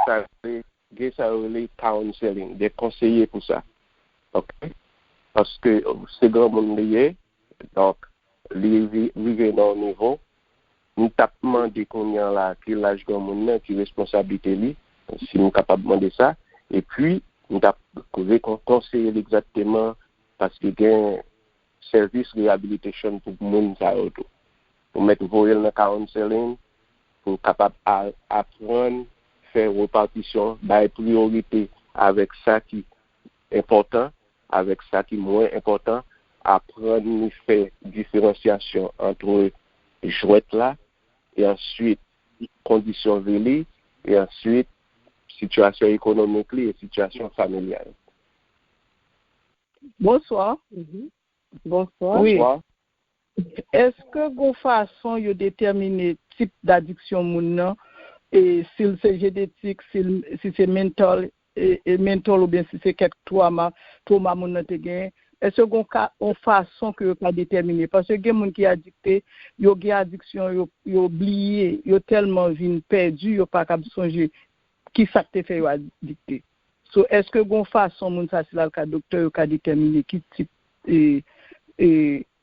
sa se gen sa yo rele counseling, gen konseye pou sa. Oke? Paske se granmoun li ye, donk, li rive nan yon nivo. M t ap mande kounye a la ki laj granmoun nan, ki responsablite li, si m kapab mande sa. Epi, M t ap rekon-, konseye l egzakteman, paske gen sèvis rehabilitation pou moun sa yo tou. Ou mèt voye l nan counseling pou l kapab a-, aprann fè repatisyon, bay priyorite avèk sa ki enpòtan, avèk sa ki mwen enpòtan, aprann li fè diferansyasyon ant jwèt la, e answit kondisyon vi li, e answit sitiyasyon ekonomik li e sitiyasyon familyal. Bonswa. Bonswa. Wi. Èske gon fason yo detèmine tip d'adiksyon moun nan, e si l se jenetik, si l, si se mental, e, e mental oubyen si se kèk twoma, twoma moun nan te genyen? Èske gon ka, on fason ke yo ka detèmine? Paske gen moun ki adikte, yo gen adiksyon, yo, yo bliye, yo tèlman vin pèdi, yo pa kab sonje ki sa k te fè yo adikte. So, èske gon fason moun sa, si l al ka doktè, yo ka detèmine ki tip, e, e,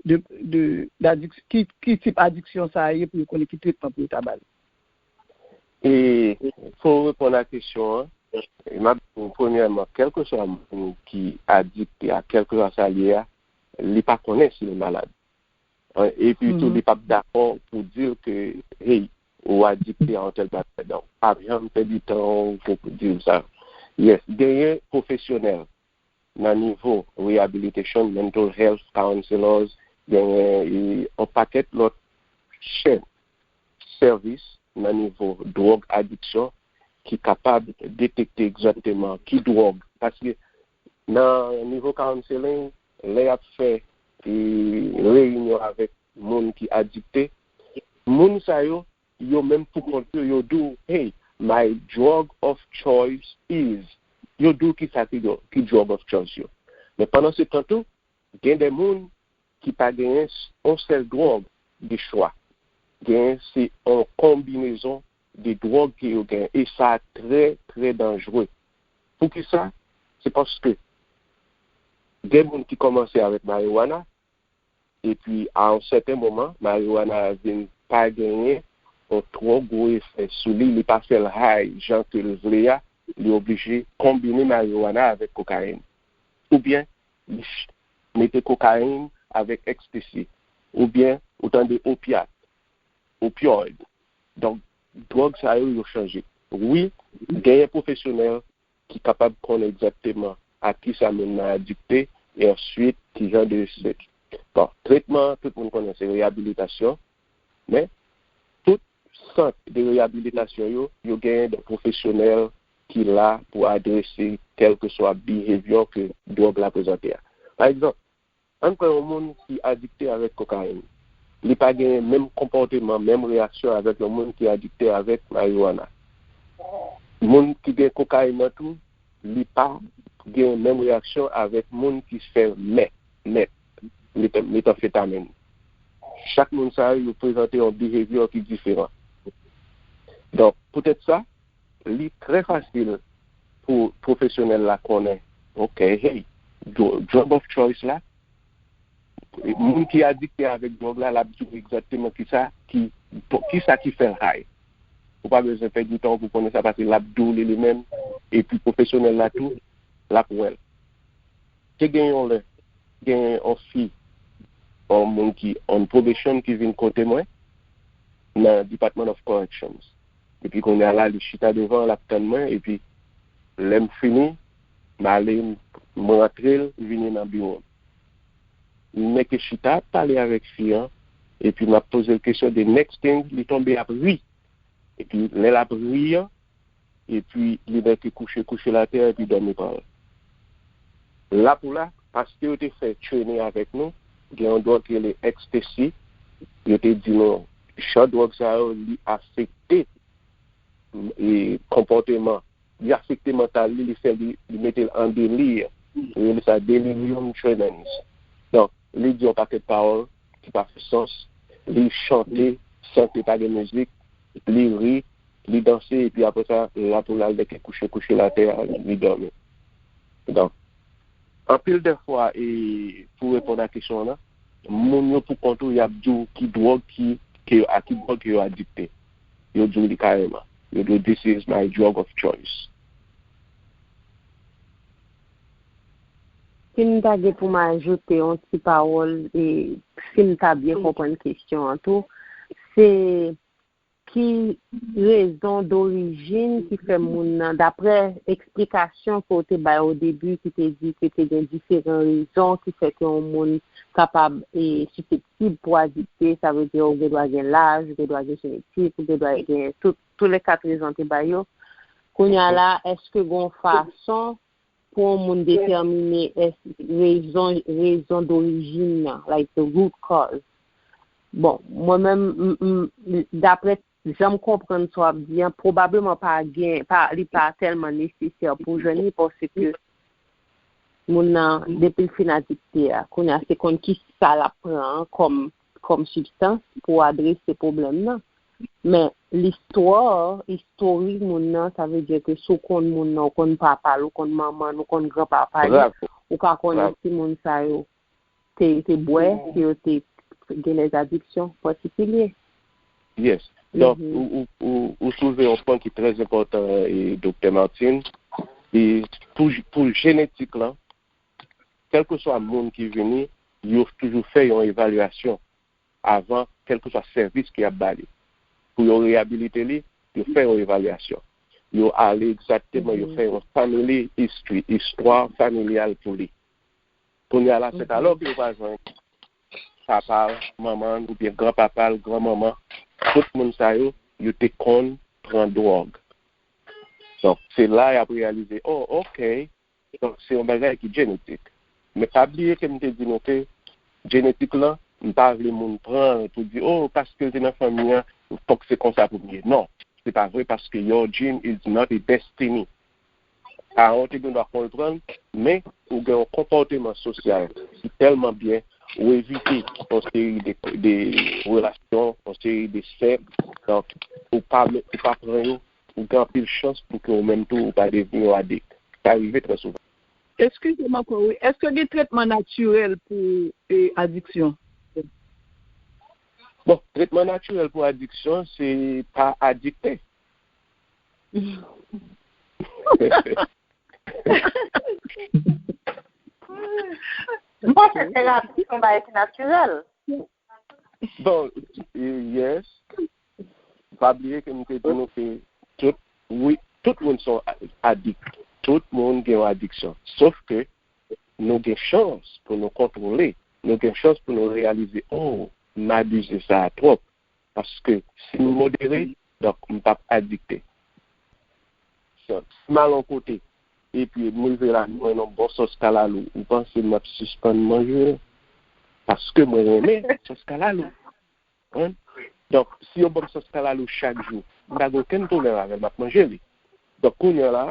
de, de, d'adik-, ki, ki tip adiksyon sa a ye pou yo konnen ki tretman pou yo ta ba l? E pou reponn a kesyon an, e m ap di w, premyèman, kèlkeswa moun ki adikte a kèlkeswa sa l ye a, li pa konnen si l malad. An, epi tou, li p ap dakò pou di l ke, hey, ou adikte a yon tèl bagay. Donk, p ap janm pèdi tan w pou di l sa. Yes, genyen pwofesyonèl nan nivo rehabilitation, mental health counselors, genyen, e, yon pakèt lòt chèn sèvis nan nivo dwòg adiksyon ki kapab detekte egzakteman ki dwòg. Paske nan nivo counseling, lè y ap fè, e, reyinyon avèk moun ki adikte, moun sa yo, yo menm pou kont yo, yo di w, hey, my drug of choice is. Yo di w ki sa ki, ki drug of choice yo. Men pandan se tan tou, gen de moun ki pa genyen s-, yon sèl dwòg de chwa. Genyen se yon konbinezon de dwòg ke yo genyen. E sa trè, trè danjre. Poukisa? Se paske gen moun ki kòmanse avèk marijuana, epi a yon sèten moman, marijuana a vin pa genyen yon twò gwo efè sou li, li pa fè l high jan ke l vle a, li oblije konbine marijuana avèk kokayin. Oubyen, li ch-, mete kokayin avèk ecstasy. Oubyen, ou tande opiat, opioid. Donk, dwòg sa yo, yo chanje. Wi, genyen pwofesyonèl ki kapab konnen egzakteman a kisa moun nan adikte, e answit, ki jan de se-, bon, tretman, tout moun konnen se reyabilitasyon, men tout sant de reyabilitasyon yo, yo genyen de pwofesyonèl ki la pou adrese kèlkeswa behavior ke dwòg la prezante a. Pa egzanp, ann pran yon moun ki adikte avèk kokayin. Li pa genyen menm konpòteman, menm reyaksyon avèk yon moun ki adikte avèk marijuana. Moun ki gen kokayin nan tou, li pa gen menm reyaksyon avèk moun ki fè mèt, mèt, meta-, metanfetamin. Chak moun sa yo, yo prezante yon behavior ki diferan. Donk, poutèt sa, li trè fasil pou pwofesyonèl la konnen, ok, hey, dro-, drug of choice la, moun ki adikte avèk dwòg la, l ap di w egzakteman kisa ki, kisa ki fè l high. Ou pa bezwen pèdi tan w pou konnen sa, paske l ap di w li, li menm, epi pwofesyonèl la tou, l ap wè l. Te gen yon lè, gen yon fi, yon moun ki on probation ki vin kote mwen nan Department of Corrections. Epi kounye a la, li chita devan, l ap tann mwen, epi lè m fini, m ale, m rantre l, vini nan biwo m. M mete chita, ap pale avèk fi an, epi m ap poze l kesyon, the next thing, li tonbe ap ri. Epi lè l ap ri an, epi li mete kouche, kouche l atè, epi dòmi pa l. La pou la, paske yo te fè training avèk nou, gen yon dwòg ki rele ecstasy, yo te di nou, jan dwòg sa yo, li afekte, e, konpòteman, li afekte mantal li, li fè li, li mete l an deli, yo rele sa delirium tremens. Donk, li di yon pakèt pawòl ki pa fè sans, li chante, san ke pa gen mizik, li ri, li danse, epi apre sa, la pou la, l dèke kouche, kouche l atè a, li dòmi. Donk, anpil de fwa, e pou reponn a kesyon w lan, moun yo pou kont yo, y ap di w ki dwòg ki, ke yo, a ki dwòg ke yo adikte. Yo di w li kareman. Yo di w, this is my drug of choice. Si m ta gen pou m ajoute yon ti pawòl, e si m ta byen konprann kesyon an tou, se ki rezon dorijin ki fè moun nan, daprè eksplikasyon ke w te bay o debi, ki te di ke te gen diferan rezon ki fè ke yon moun kapab e siseptib pou adikte, sa vle di ou gen dwa gen laj, ou gen dwa gen jenetik, ou gen dwa gen tout, tou le kat rezon te bay yo. Kounye a la, èske gen yon fason pou yon moun detèmine èske rezon, rezon dorijin nan, like the root cause. Bon, mwen menm, m- m- daprè jan m konprann sa w ap di an, pwobableman pa gen, pa, li pa tèlman nesesè pou jwenn li, paske moun nan, depi l fin adikte a, kounye a se konn ki sa l ap pran an kòm, kòm sibstans pou adrese pwoblèm nan. Men listwa, istorik moun nan, sa vle di ke si w konn moun nan, ou konn papa l, ou konn manman l, ou konn granpapa li, ou ka konnen si moun sa yo te, te bwè, si yo te gen des addictions particuliers. Yes. Donk, ou, ou, ou, ou soulve yon pwen ki trè enpòtan, e, Doktè Martine. E pou, pou jenetik lan, kèlkeswa moun ki vini, yo toujou fè yon evalyasyon avan kèlkeswa sèvis ke y ap ba li. Pou yo reyabilite li, yo fè yon evalyasyon. Yo ale egzakteman, yo fè yon family history, istwa familyal pou li. Kounye a la, sètalò ke yo va jwenn papa l, manman l, oubyen granpapa l, granmanman, tout moun sa yo, yo te konn pran dwòg. Donk, se la y ap reyalize, oh, ok, donk, se yon bagay ki jenetik. Men pa bliye ke m te di nou ke jenetik lan, m pa vle moun pran l pou di, oh, paske l te nan fanmi an, fòk se konsa pou m ye. Non, se pa vre paske your gene is not a destiny. Paran w te gen dwa konn pran l, men ou gen yon konpòteman sosyal ki tèlman byen, ou evite yon seri de, de relasyon, yon seri de sèk, donk, ou pa, ou pa pran yo, ou gen anpil chans pou ke ou menm tou ou pa devni yon adikt. Sa rive trè souvan. Eskize m ankò, wi. Èske gen tretman natirèl pou e, adiksyon? Bon, tretman natirèl pou adiksyon, se pa adikte. M panse terapi se yon bagay ki natirèl. Bon, yes. Pa bliye ke m te di nou ke tout, wi, tout moun se yon adikt. Tout moun gen yon adiksyon. Sof ke nou gen chans pou nou kontwole. Nou gen chans pou nou reyalize, oh, m abize sa a twòp. Paske si m modere, donk m p ap adikte. Si m al yon kote, epi m rive la, m jwenn yon bon sòs kalalou, ou panse m ap sispann manje l? Paske mwen renmen sòs kalalou. Donk, si yo ban m sòs kalalou chak jou, m pa gen okenn pwoblèm avè l, m ap manje li. Donk, kounye a la,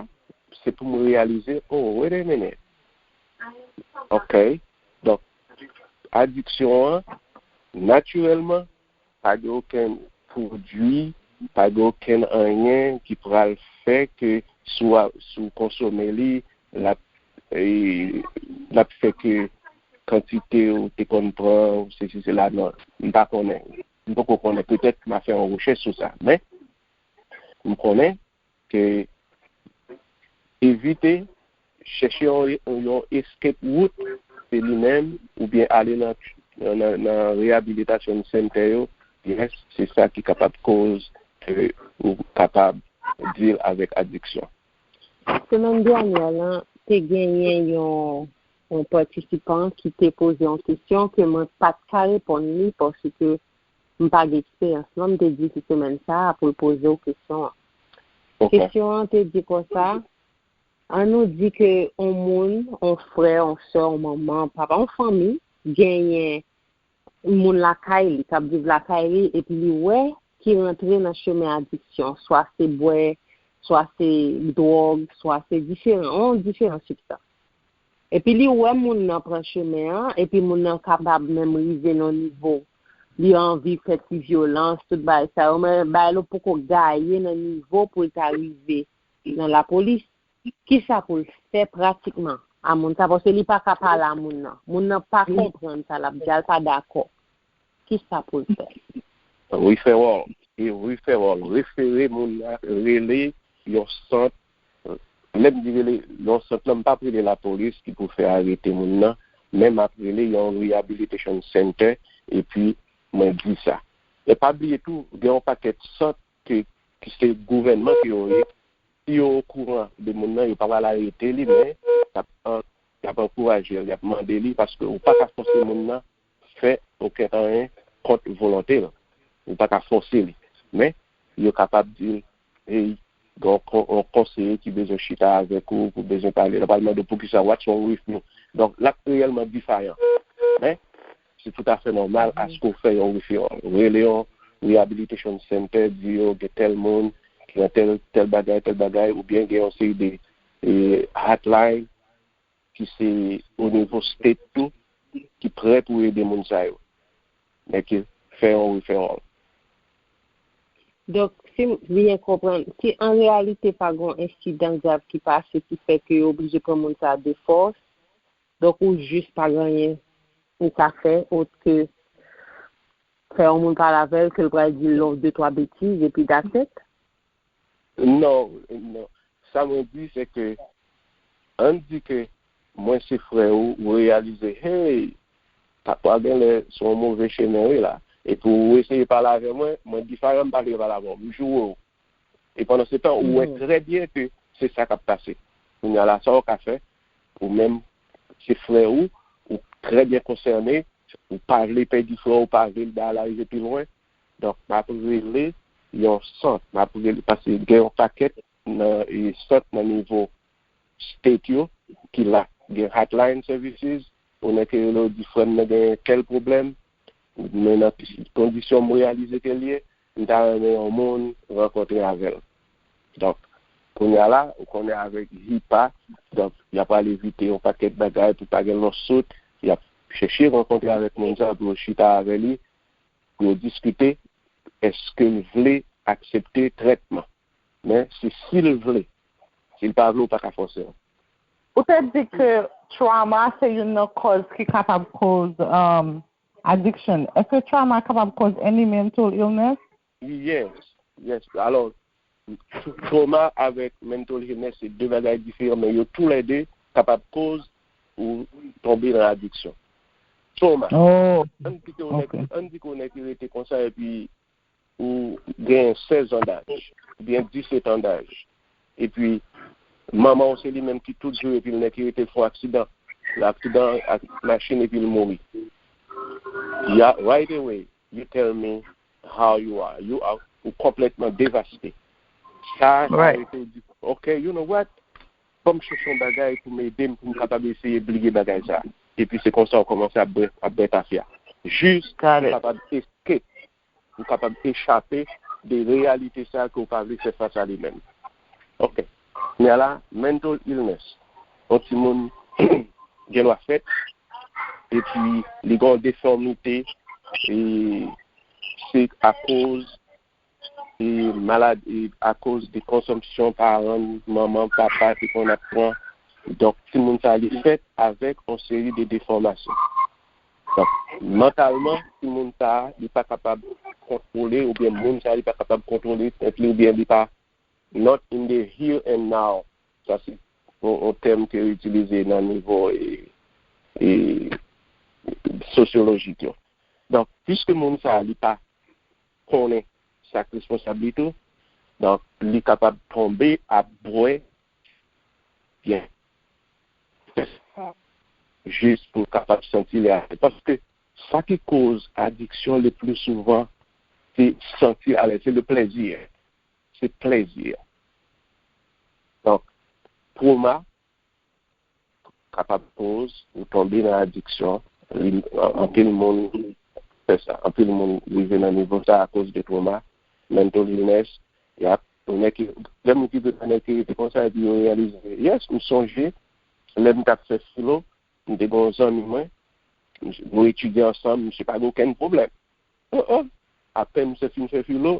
se pou m reyalize, oh, wait a minute. Ok. Donk, adiksyon an, natirèlman, pa gen okenn pwodui, pa gen okenn anyen ki pral fè ke si w, si w konsome li, l ap, l ap fè ke kantite ou te konn pran, sesi, sela, non. M pa konnen. M poko konnen. Petèt m a fè yon rechèch sou sa. Men, m konnen ke evite, chèche yon, yon escape route, se li menm, oubyen ale nan, nan, nan rehabilitation center yo, yes, se sa ki kapab koz ke ou kapab deal avèk adiksyon. Semèn dènyè lan, te genyen yon, yon patisipan ki te poze yon kesyon ke mwen pa t ka reponn li paske m pa gen eksperyans lan, m te di se semèn sa a pou l poze w kesyon an. Kesyon an te di konsa, ann nou di ke yon moun, yon frè, yon sè, yon manman, papa, yon fanmi, genyen moun lakay li, k ap viv lakay li, epi li wè ki rantre nan chemen adiksyon, swa se bwè, swa se dwòg, swa se diferan, yon diferan sibstans. Epi li wè moun nan pran chemen an, epi moun nan kapab menm rive nan nivo, li anvi fè ti vyolans, tout bagay sa yo, men bagay la poko gaye nan nivo pou l ta rive nan lapolis. Kisa pou l fè pratikman a moun sa, paske li pa ka pale a moun nan. Moun nan pa konprann sa l ap di a, l pa dakò. Kisa pou l fè? Referral. E referral. Refere moun nan, rele yon sant Lè m di rele yon sant lan, m p ap rele lapolis ki pou fè arete moun nan, men m ap rele yon rehabilitation center, epi mwen di sa. E pa bliye tou, gen yon pakèt sant ke, ki se gouvènman ke yo ye, si yo okouran de moun nan, yo pa pral arete li, men y ap, y ap ankouraje l, y ap mande li, paske ou pa ka fòse moun nan fè okenn anyen kont volonte l. Ou pa ka fòse li. Men, yo kapab di l, hey, gen yon kon- yon konseye ki bezwen chita avèk ou, pou bezwen pale. L ap al mande w poukisa, what's wrong with you? Donk, l ap reyèlman defayan. Men, se toutafè nòmal aske w fè yon referral. Rele yon rehabilitation center, di yo gen tèl moun ki nan tèl, tèl bagay, tèl bagay, oubyen gen yon seri de e, hotline ki se o nivo state tou, ki prè pou ede moun sa yo. Men ke fè yon referral. Donk, si m byen konprann, si an reyalite pa gen yon ensidan grav ki pase ki fè ke yo oblije pran moun sa a de fòs, donk ou jis pa gen anyen ou ka fè, ot ke fè yon moun pale avè l, ke l pral di l yon de twa betiz, epi that's it? Non, non. Sa mwen di, se ke, ann di ke mwen se frè ou, ou reyalize, hey, papa genlè se yon move chemen, wi, la. Epi ou eseye pale avè mwen, mwen defayan, m pa vle pale avè w, m joure w. E pandan se tan, ou wè trè byen ke se sa k ap pase. Kounye a la, sa w ka fè, ou menm, se frè ou, ou trè byen konsène, ou pa vle pèdi frè w, ou pa vle l ba l arive pi lwen. Donk, m ap rele yon sant, m ap rele, paske gen yon pakèt nan e, sant nan nivo state yo ki la. Gen hotline services, ou nèk rele w di frè m nan gen tèl pwoblèm, men nan kondisyon m reyalize ke l ye, m ta renmen yon moun rankontre avè l. Donk, kounye a la, ou konnen avèk HIPAA, donk, y ap al evite yon pakèt bagay pou pa gen lawsuit, y ap chèche rankontre avèk moun sa pou yo chita avè li, pou yo diskite, èske l vle aksepte trètman. Men, se si l vle. Si l pa vle, ou pa ka fòse l. Ou te di ke trauma se youn nan kòz ki kapab koz um, addiction. Èske trauma kapab koz any mental illness? Yes, yes. Alò, trauma avèk mental illness se de bagay diferan, men yo toulède kapab koz ou tonbe nan adiksyon. Trauma. Oh, Ann di ke ou nèk, ok. Ann di ke ou nèk rete konsa epi ou gen sèz an daj, oubyen disèt an daj. Epi, manman w se li menm ki tout jou epi l nèk rete fè aksidan. L aksidan ak machin epi l mouri. Ya, right away, you tell me how you are. You are ou konplètman devaste. Sa, sa Right. rete ou di, ok, you know what? Fò m chèche yon bagay pou m ede m, pou m kapab eseye bliye bagay sa. Epi se konsa ou kòmanse ap bwè, ap bwè tafya. Jis Got ou it. kapab escape, ou kapab echape de reyalite sa ke ou pa vle fè fas a li menm. Ok. Men la, mental illness. Yon timoun gen dwa fèt, epi li gen yon defòmite, e se akoz e malad e akoz de konsomsyon paran, manman, papa te konn ap pran. Donk, timoun sa li fèt avèk yon seri de defòmasyon. Donk, mantalman, timoun sa li pa kapab kontwole, oubyen moun sa li pa kapab kontwole tèt li, oubyen li pa not in the here and now. Sa se yon, yon tèm ke yo itilize nan nivo e, e, sosyolojik yo. Donk, piske moun sa li pa konnen sa k responsab li tou, donk, li kapab tonbe ap bwè byen. Jis pou l kapab santi li alèz. Paske sa ki koz adiksyon le pli souvan, se santi alèz, se le plezi. Se plezi. Donk, twoma kapab koz ou tonbe nan adiksyon. Li, anpil moun fè sa. Anpil moun rive nan nivo sa akoz de twoma, mental illness. Y ap, ou nèk, lè moun ki te nan nèk rete konsa, epi yo reyalize, yes, m sonje, lè m t ap fè filo, m te gen yon zanmi mwen, nou etidye ansanm, misye pa gen okenn pwoblèm. Oh, oh. Apèn misye fin fè filo,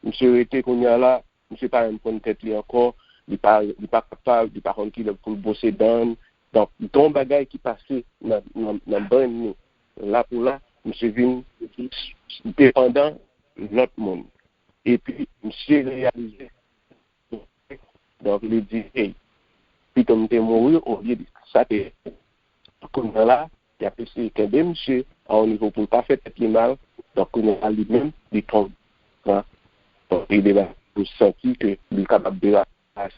misye rete kounye a la, misye pa menm konn tèt li ankò, li pa, li pa kapab, li pa konn kilè pou l bwose dan l. Donk, gen yon bagay ki pase nan, nan, nan brenn li. La pou la, misye vin depandan lòt moun. Epi, misye reyalize, donk, li di, hey, pito m te mouri olye de sa te. Kounye a la, y ap eseye kenbe misye a yon nivo pou l pa fè tèt li mal. Donk, kounye a la, li menm, li tonbe nan yon ide la pou santi ke li kapab derape.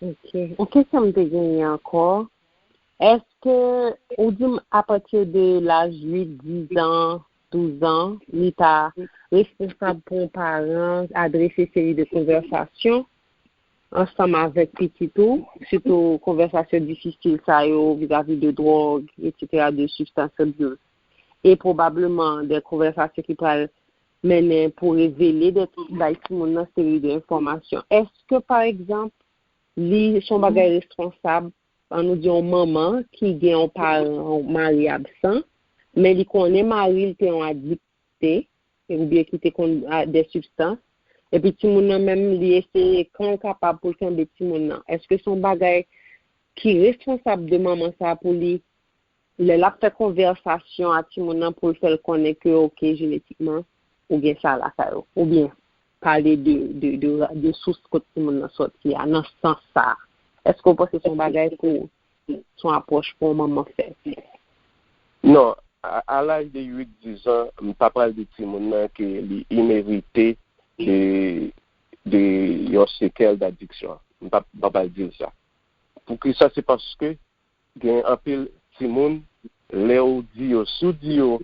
Ok. Yon kesyon m te genyen ankò. Èske ou di m apati de laj uit, dis an, douz an, li ta responsab pou yon paran adrese seri de konvèsasyon ansanm avèk pitit ou, sitou konvèsasyon difisil sa yo vizavi de dwòg, etsetera, de substance abuse. E pwobableman de konvèsasyon ki pral mennen pou revele de bay timoun nan seri de enfòmasyon. Èske, pa egzanp, li se yon bagay responsab, ann nou di yon manman ki gen yon paran mari absan, men li konnen mari l te yon adikte, oubyen ki te konn de sibstans, epi timoun nan menm li eseye kan l kapab pou l kenbe timoun nan. Èske se yon bagay ki responsab de manman sa pou li lè l ap fè konvèsasyon a timoun nan pou l fè l konnen ke oke jenetikman ou gen sa lakay ou oubyen pale de de de de sous kot timoun nan sòti a nan sans sa a. Èske w panse se yon bagay pou se yon apwòch pou yon manman fè? Non, a laj de uit, dis an, m pa pral di timoun nan ke li inerite de de yon sekèl dadiksyon. M pa m pa pral di l sa. Poukisa? Se paske gen anpil timoun, lè w di yo, si w di yo,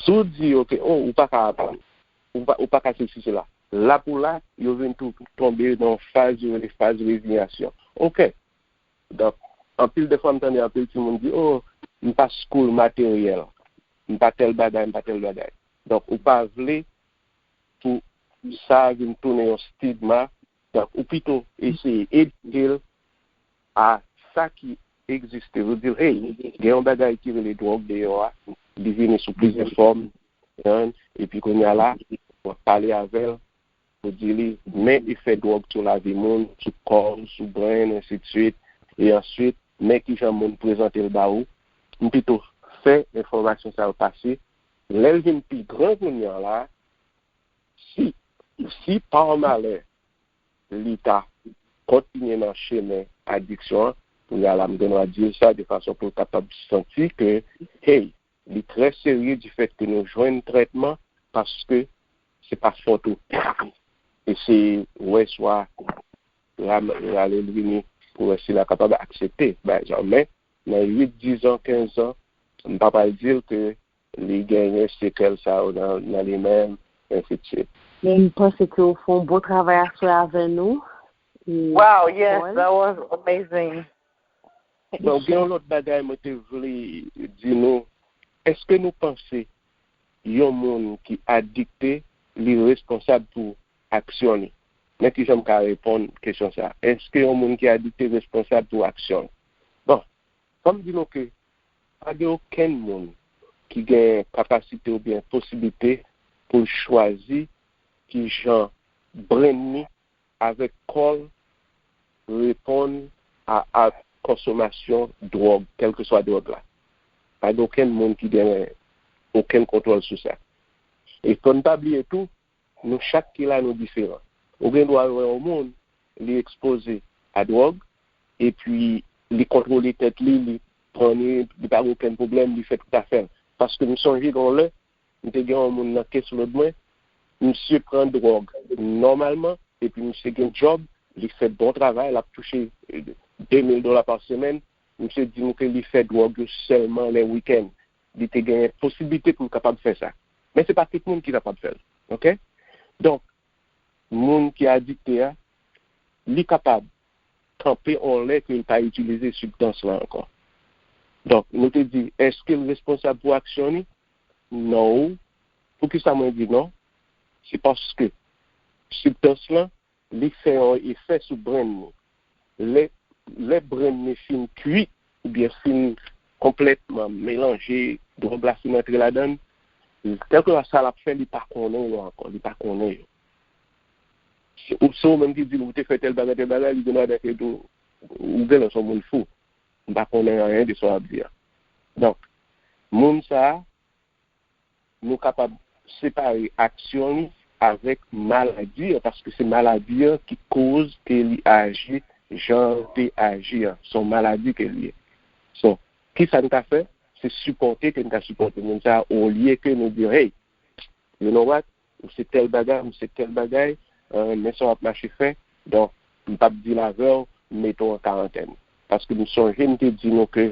si w di yo ke oh, ou pa ka aprann, ou pa, ou pa ka sesi sela. La pou la, yo vin tou tonbe nan yon faz yo rele faz rezinyasyon. Oke. Donk, anpil de fwa m tande anpil timoun di, oh, m pa school materyèl, m pa tèl bagay, m pa tèl bagay. Donk, ou pa vle pou sa vin tounen yon stigma. Donk, ou pito eseye edike l a sa ki egziste. Ou di l, hey, gen yon bagay ki rele dwòg deyò a, li vini sou plizyè fòm, epi kounye a la, w ap pale avè l, ou di li, men efè dwòg sou lavi moun, sou kò w, sou brenn, ensidswit, e answit, men kijan moun prezante l ba ou. M pito fè enfòmasyon sa yo pase. Lè l vin pi gran kounye a la, si, si pa malè, li ta kontinye nan chemen adiksyon an, kounye a la, m gen dwa di l sa de fason pou l kapab santi ke, hey, li trè serye difèt ke nou jwenn trètman, paske se pa fòt ou. E se wè swa rale l vini pou wè si l a kapab aksepte bagay sa yo. Men, nan uit, dis an, kenz an, m pa pral di l ke li genyen sekèl sa yo nan, nan li menm, ensidswit. M panse ke w fè yon bon travay aswè avè nou. Wow, yes, that was amazing. Bon, gen yon lòt bagay mwen te vle di nou. Èske nou panse yon moun ki adikte, li responsab pou aksyon li? Men kijan m ka reponn kesyon sa a. Èske yon moun ki adikte responsab pou aksyon li? Bon, fò m di nou ke pa gen okenn moun ki gen kapasite oubyen posiblite pou l chwazi kijan brenn li avèk kò l reponn a, a konsomasyon dwòg, kèlkeswa dwòg la. Pa gen okenn moun ki gen okenn kontwòl sou sa. E fò n pa bliye tou, nou chak ki la, nou diferan. Ou gen dwa wè yon moun, li ekspoze a dwòg, epi li kontwole tèt li, li pran li, li pa gen okenn pwoblèm, li fè tout afè l. Paske m sonje gen yon lè, m te gen yon moun nan caseload mwen, misye pran dwòg nòmalman, epi misye gen djòb, li fè bon travay, l ap touche de mil dola pa semèn, misye di m ke li fè dwòg yo sèlman lè wikenn. Li te genyen posiblite pou l kapab fè sa. Men se pa tout moun ki kapab fè l. Oke? Donk, moun ki adikte a, li kapab kanpe yon lè ke l pa itilize sibstans lan ankò. Donk, nou te di, èske l responsab pou aksyon li? Non. Poukisa mwen di non? Se paske sibstans lan, li fè yon efè sou brenn li. Lè, lè brenn li fin kuit, oubyen fin konplètman melanje, dwòg la fin antre ladan l, kèlkeswa sa l ap fè, li pa konnen yo ankò, li pa konnen yo. Se ou, se ou menm ki di l ou te fè tèl bagay, tèl bagay, li gen dwa dèke tou, ou genlè se yon moun fou. M pa konnen anyen de sa w ap di a. Donk, moun sa a, nou kapab separe aksyon li avèk maladi an, paske se maladi an ki koz ke li aji jan l te aji an. Se yon maladi ke l ye. So, kisa n ka fè? Se sipòte ke n ka sipòte moun sa a, olye ke nou di, hey, you know what? Ou se tèl bagay, ou se tèl bagay, men sa w ap mache fè. Donk, m p ap deal avè w, m mete w an karantèn. Paske m sonje m te di nou ke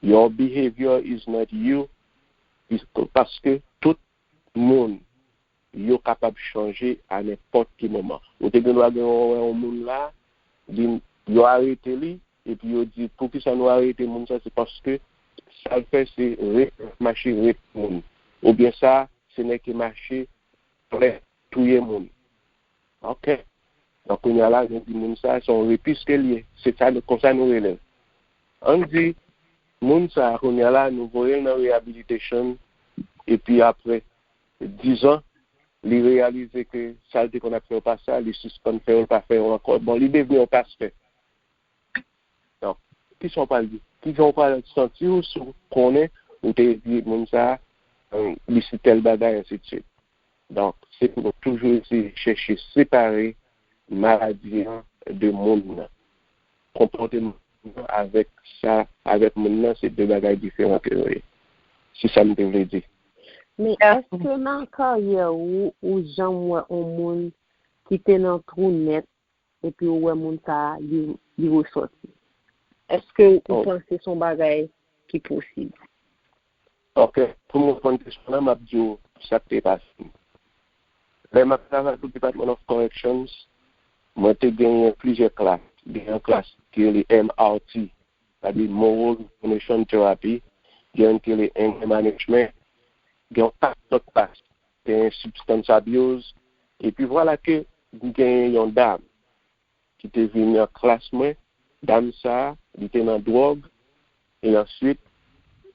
your behavior is not you, paske tout moun yo kapab chanje a nenpòt ki moman. Ou te gen dwa gen yon, yon moun la, li, yo arete li, epi yo di, poukisa nou arete moun sa? Se paske sa l fè se ret, mache ret moun. Oubyen sa, se nèg ki mache plè, touye moun. Ok. Donk, kounye a la, nou di moun sa, se yon repis ke l ye. Se sa, nou, konsa nou rele l. Ann di, moun sa, kounye a la, nou voye l nan rehabilitation, epi apre dizan, li reyalize ke sa l te konn ap fè yo pa sa, li sispann fè yo, l pa fè yo ankò. Bon, li devni yon pastè. Donk, kisa w pral di? Kijan w pral santi w si w konnen ou te di moun sa a, li se tèl bagay, ensidswit? Donk, se pou nou toujou eseye chèche separe maladi an de moun nan. Konpòteman an avèk sa, avèk moun nan, se de bagay diferan ke yo ye. Se sa m te vle di. Men èske nan karyè ou, ou janm wè yon moun ki te nan twou nèt, epi ou wè moun sa a, li, li resòti? Èske ou panse se yon bagay ki posib? Ok, pou m reponn kesyon an, m ap di w sa k te pase m. Lè m ap travay pou Department of Corrections, mwen te genyen plizyè klas. Gen yon klas ki rele M R T, sa di Moral Reformation Therapy, gen yon ki rele Anger Management, gen yon pakèt lòt klas, gen Substance Abuse, epi vwala ke m genyen yon dam ki te vini an klas mwen, dam sa a, li te nan dwòg, e answit,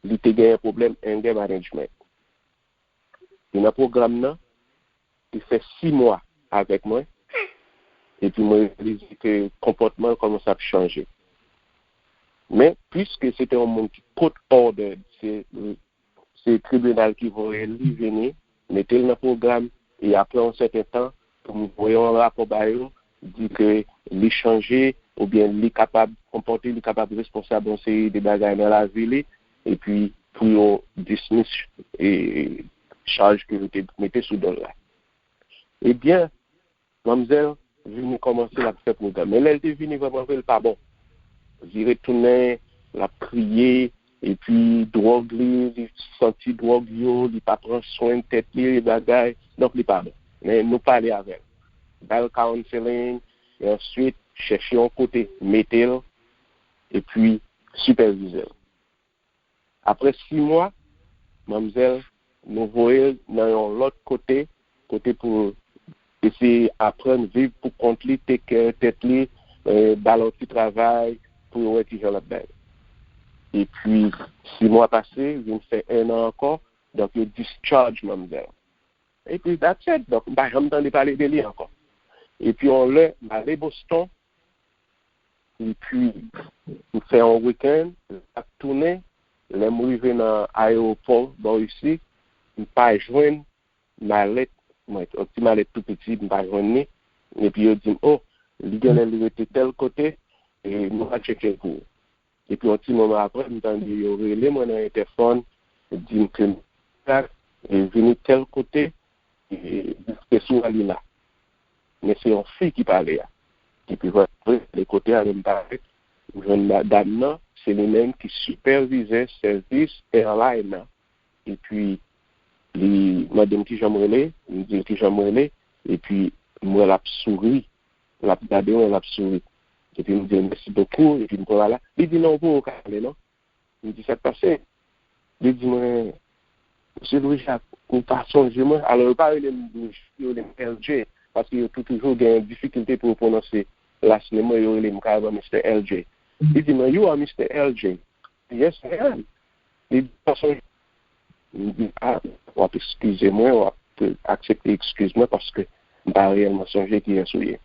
li te genyen pwoblèm anger management. Li nan pwogram nan, li fè sis mwa avèk mwen, epi mwen reyalize ke konpòtman l kòmanse ap chanje. Men, piske se te yon moun ki court ordered, se, se tribinal ki voye li vini, mete l nan pwogram, e apre yon sèten tan, pou m voye yon rapò ba yo, di ke li chanje, oubyen li kapab konpòte, li kapab responsab yon seri de bagay nan lavi li, epi pou yo dismiss e, chaj ke yo te mete sou do l la. Ebyen, manmzèl vini kòmanse l ap fè pwogram. Men lè l te vini vrèman vre, l pa bon. Vire tounen, l ap kriye, epi dwòg li, li santi dwòg yo, li pa pran swen tèt li, bagay, donk li pa bon. Men nou pale avè l. Ba l counseling, e answit, chèche yon kote, mete l, epi sipèvize l. Apre sis mwa, manmzèl, nou voye l nan yon lòt kote, kote pou eseye aprann viv pou kont li, take care tèt li, ba l yon ti travay pou yo wè kijan l ap bay. Epi, sis mwa pase, vin fè en an ankò, donk yo discharge manmzèl. Epi, that's it. Donk, m pa janm tande pale de li ankò. Epi, yon lè, m ale Boston, epi, m fè yon weekend, m ap tounen, lè m rive nan ayewopò bò isi, m pa jwenn malèt mwen, yon ti malèt tou piti, m pa jwenn li. Epi yo di m, o, li genlè li rete tèl kote, e nou va tcheke l pou ou. Epi yon ti moman apre, m tande yo rele mwen nan entèfòn, di m ke m vini tèl kote, e se sou li la. Men se yon fi ki pale a. Epi vre, vre kote a, lè m pale, m jwenn dam nan, se li menm ki sipèvizè sèvis airline nan. Epi, li mande m kijan m rele, m di l kijan m rele, epi m wè l ap souri, l ap gade mwen, l ap souri. Epi m di l mèsi bokou, epi m pran la. Li di non, ou poko ka ale non. M di sa k pase. Li di mwen, Mesye Louis Jacques, ou pa sonje mwen? Alò, yo pa rele m Louis Jacques, yo rele m L J, paske yo tou toujou gen difikilte pou yo pwononse last name mwen, yo rele m kareman Mister L J. Li di mwen, you are Mister L J. Yes, I am. Li di, pa sonje. M di, a, w ap eskize mwen, w ap aksepte eskiz mwen paske m pa reyèlman sonje kiyès ou ye.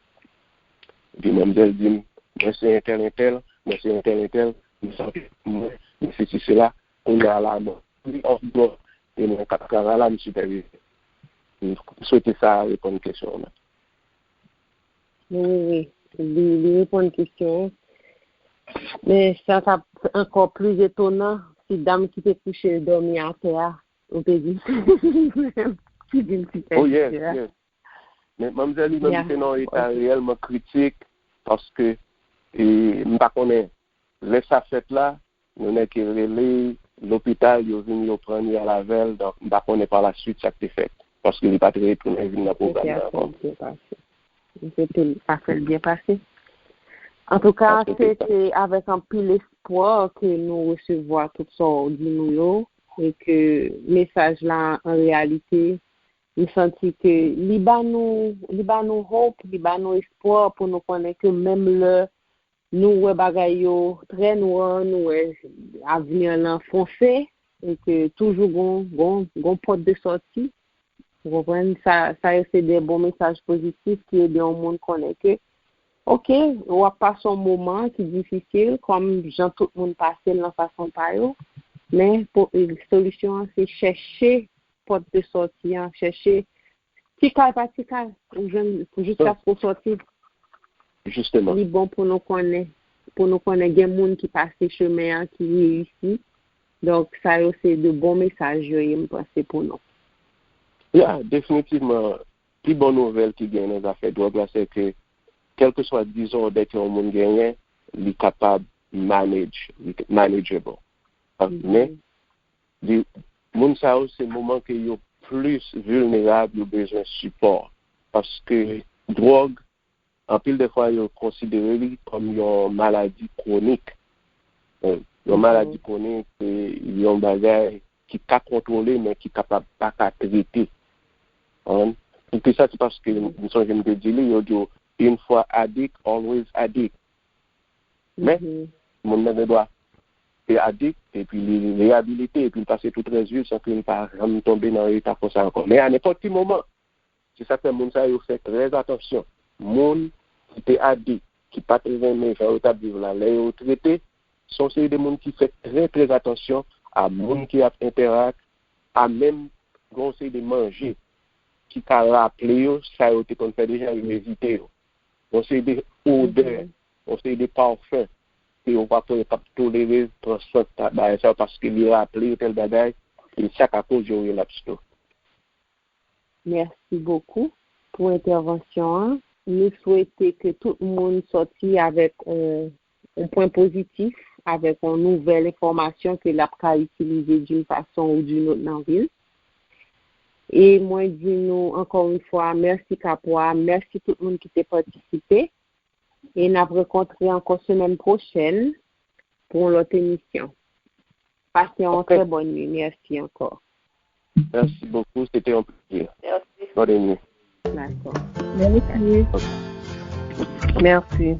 Epi manmzèl di m, mwen se entèl entèl, mwen se entèl entèl, mwen santi mwen, mwen sesi sela, kounye a la mwen pri an dwòl e mwen k ap travay la, m sipèvize. M swete sa reponn kesyon w lan. Wi, wi, wi. li, li reponn kesyon an. Men sa t ap ankò plis etonan si dam ki te kouche dòmi atè a, ou te di ki vin ti pè. Oh, yes, yes. Men manmzèl li menm, yeah, li te nan yon eta, ok, reyèlman kritik, paske, e, m pa konnen lè sa fèt la, nou nèk rele lopital, yo vin, yo pran li al avè l, donk m pa konnen pa la suite sa k te fèt, paske li pa t retounen vin nan pwogram nan ankò. Afè l byen pase. Afè l byen pase. Antouka, se te avèk anpil espwa ke nou resevwa tout sa w di nou yo, e ke mesaj la, an reyalite, m santi ke li ba nou, li ba nou hope, li ba nou espwa pou nou konnen ke menm lè nou wè bagay yo trè nwa, nou wè avni an lan fonse, e ke toujou gon, gon, gon pòt de sòti. Ou konprann? Sa, sa yo se de bon mesaj pozitif ki ede yon moun konnen ke, oke, w ap pase yon moman ki difisil, kòm jan tout moun pase l nan fason pa yo, men po-, e, solisyon an se chèche pòt de sòti an, chèche ti kal pa ti kal, ou jwenn pou jiskaske w sòti. Jisteman. Li bon pou nou konnen, pou nou konnen gen moun ki pase chemen an, ki reyisi. Donk, sa yo se de bon mesaj yo ye, m panse, pou nou. Ya, definitivman, pi bon nouvèl ki gen nan zafè dwòg la, se ke, kèlkeswa dizòdè ke yon moun genyen, li kapab manage, li manageable. Men, li, moun sa yo, se moman ke yo plis vilnerab, yo bezwen sipò. Paske dwòg, anpil de fwa, yo konsidere li kòm yon maladi kwonik. Yon maladi kwonik, se yon bagay ki ka kontwole, men ki kapab pa ka trete. Konprann? Pou ki sa? Se paske, m sonje m te di li, yo di w, une fois addict, always addict. Men, moun nan gen dwa te adikt, epi li reyabilite, epi li pase tout rès vi l san ke li pa janm tonbe nan eta konsa ankò. Men a nenpòt ki moman, se sa k fè moun sa yo fè trè atansyon. Moun ki te adikt, ki pa t renmen jan yo t ap viv la, lè yo trete, se yon seri de moun ki fè trè, trè atansyon a moun ki ap entèrak, a menm gen yon seri de manje ki ka raple yo sa yo te konn fè deja, yo evite yo. Yon seri de odè, yon seri de pafen ke yo pa kwè yo p ap tolere pran sant bagay sa yo paske li raple yo tèl bagay, e sa ka koz yon relapse tou. Mèsi bokou pou entèvansyon an. Nou swete ke tout moun sòti avèk yon, yon pwen pozitif, avèk yon nouvèl enfòmasyon ke l ap ka itilize d'une façon ou d'une autre nan vi l. E mwen di nou ankò yon fwa, mèsi Kapwa, mèsi tout moun ki te patisipe. E n ap rankontre ankò semèn pwochèn pou yon lòt emisyon. Pase yon trè bòn nuit. Mèsi ankò. Merci beaucoup, c'était un plaisir. Merci. Bonne nuit. D'accord. Merci. Merci.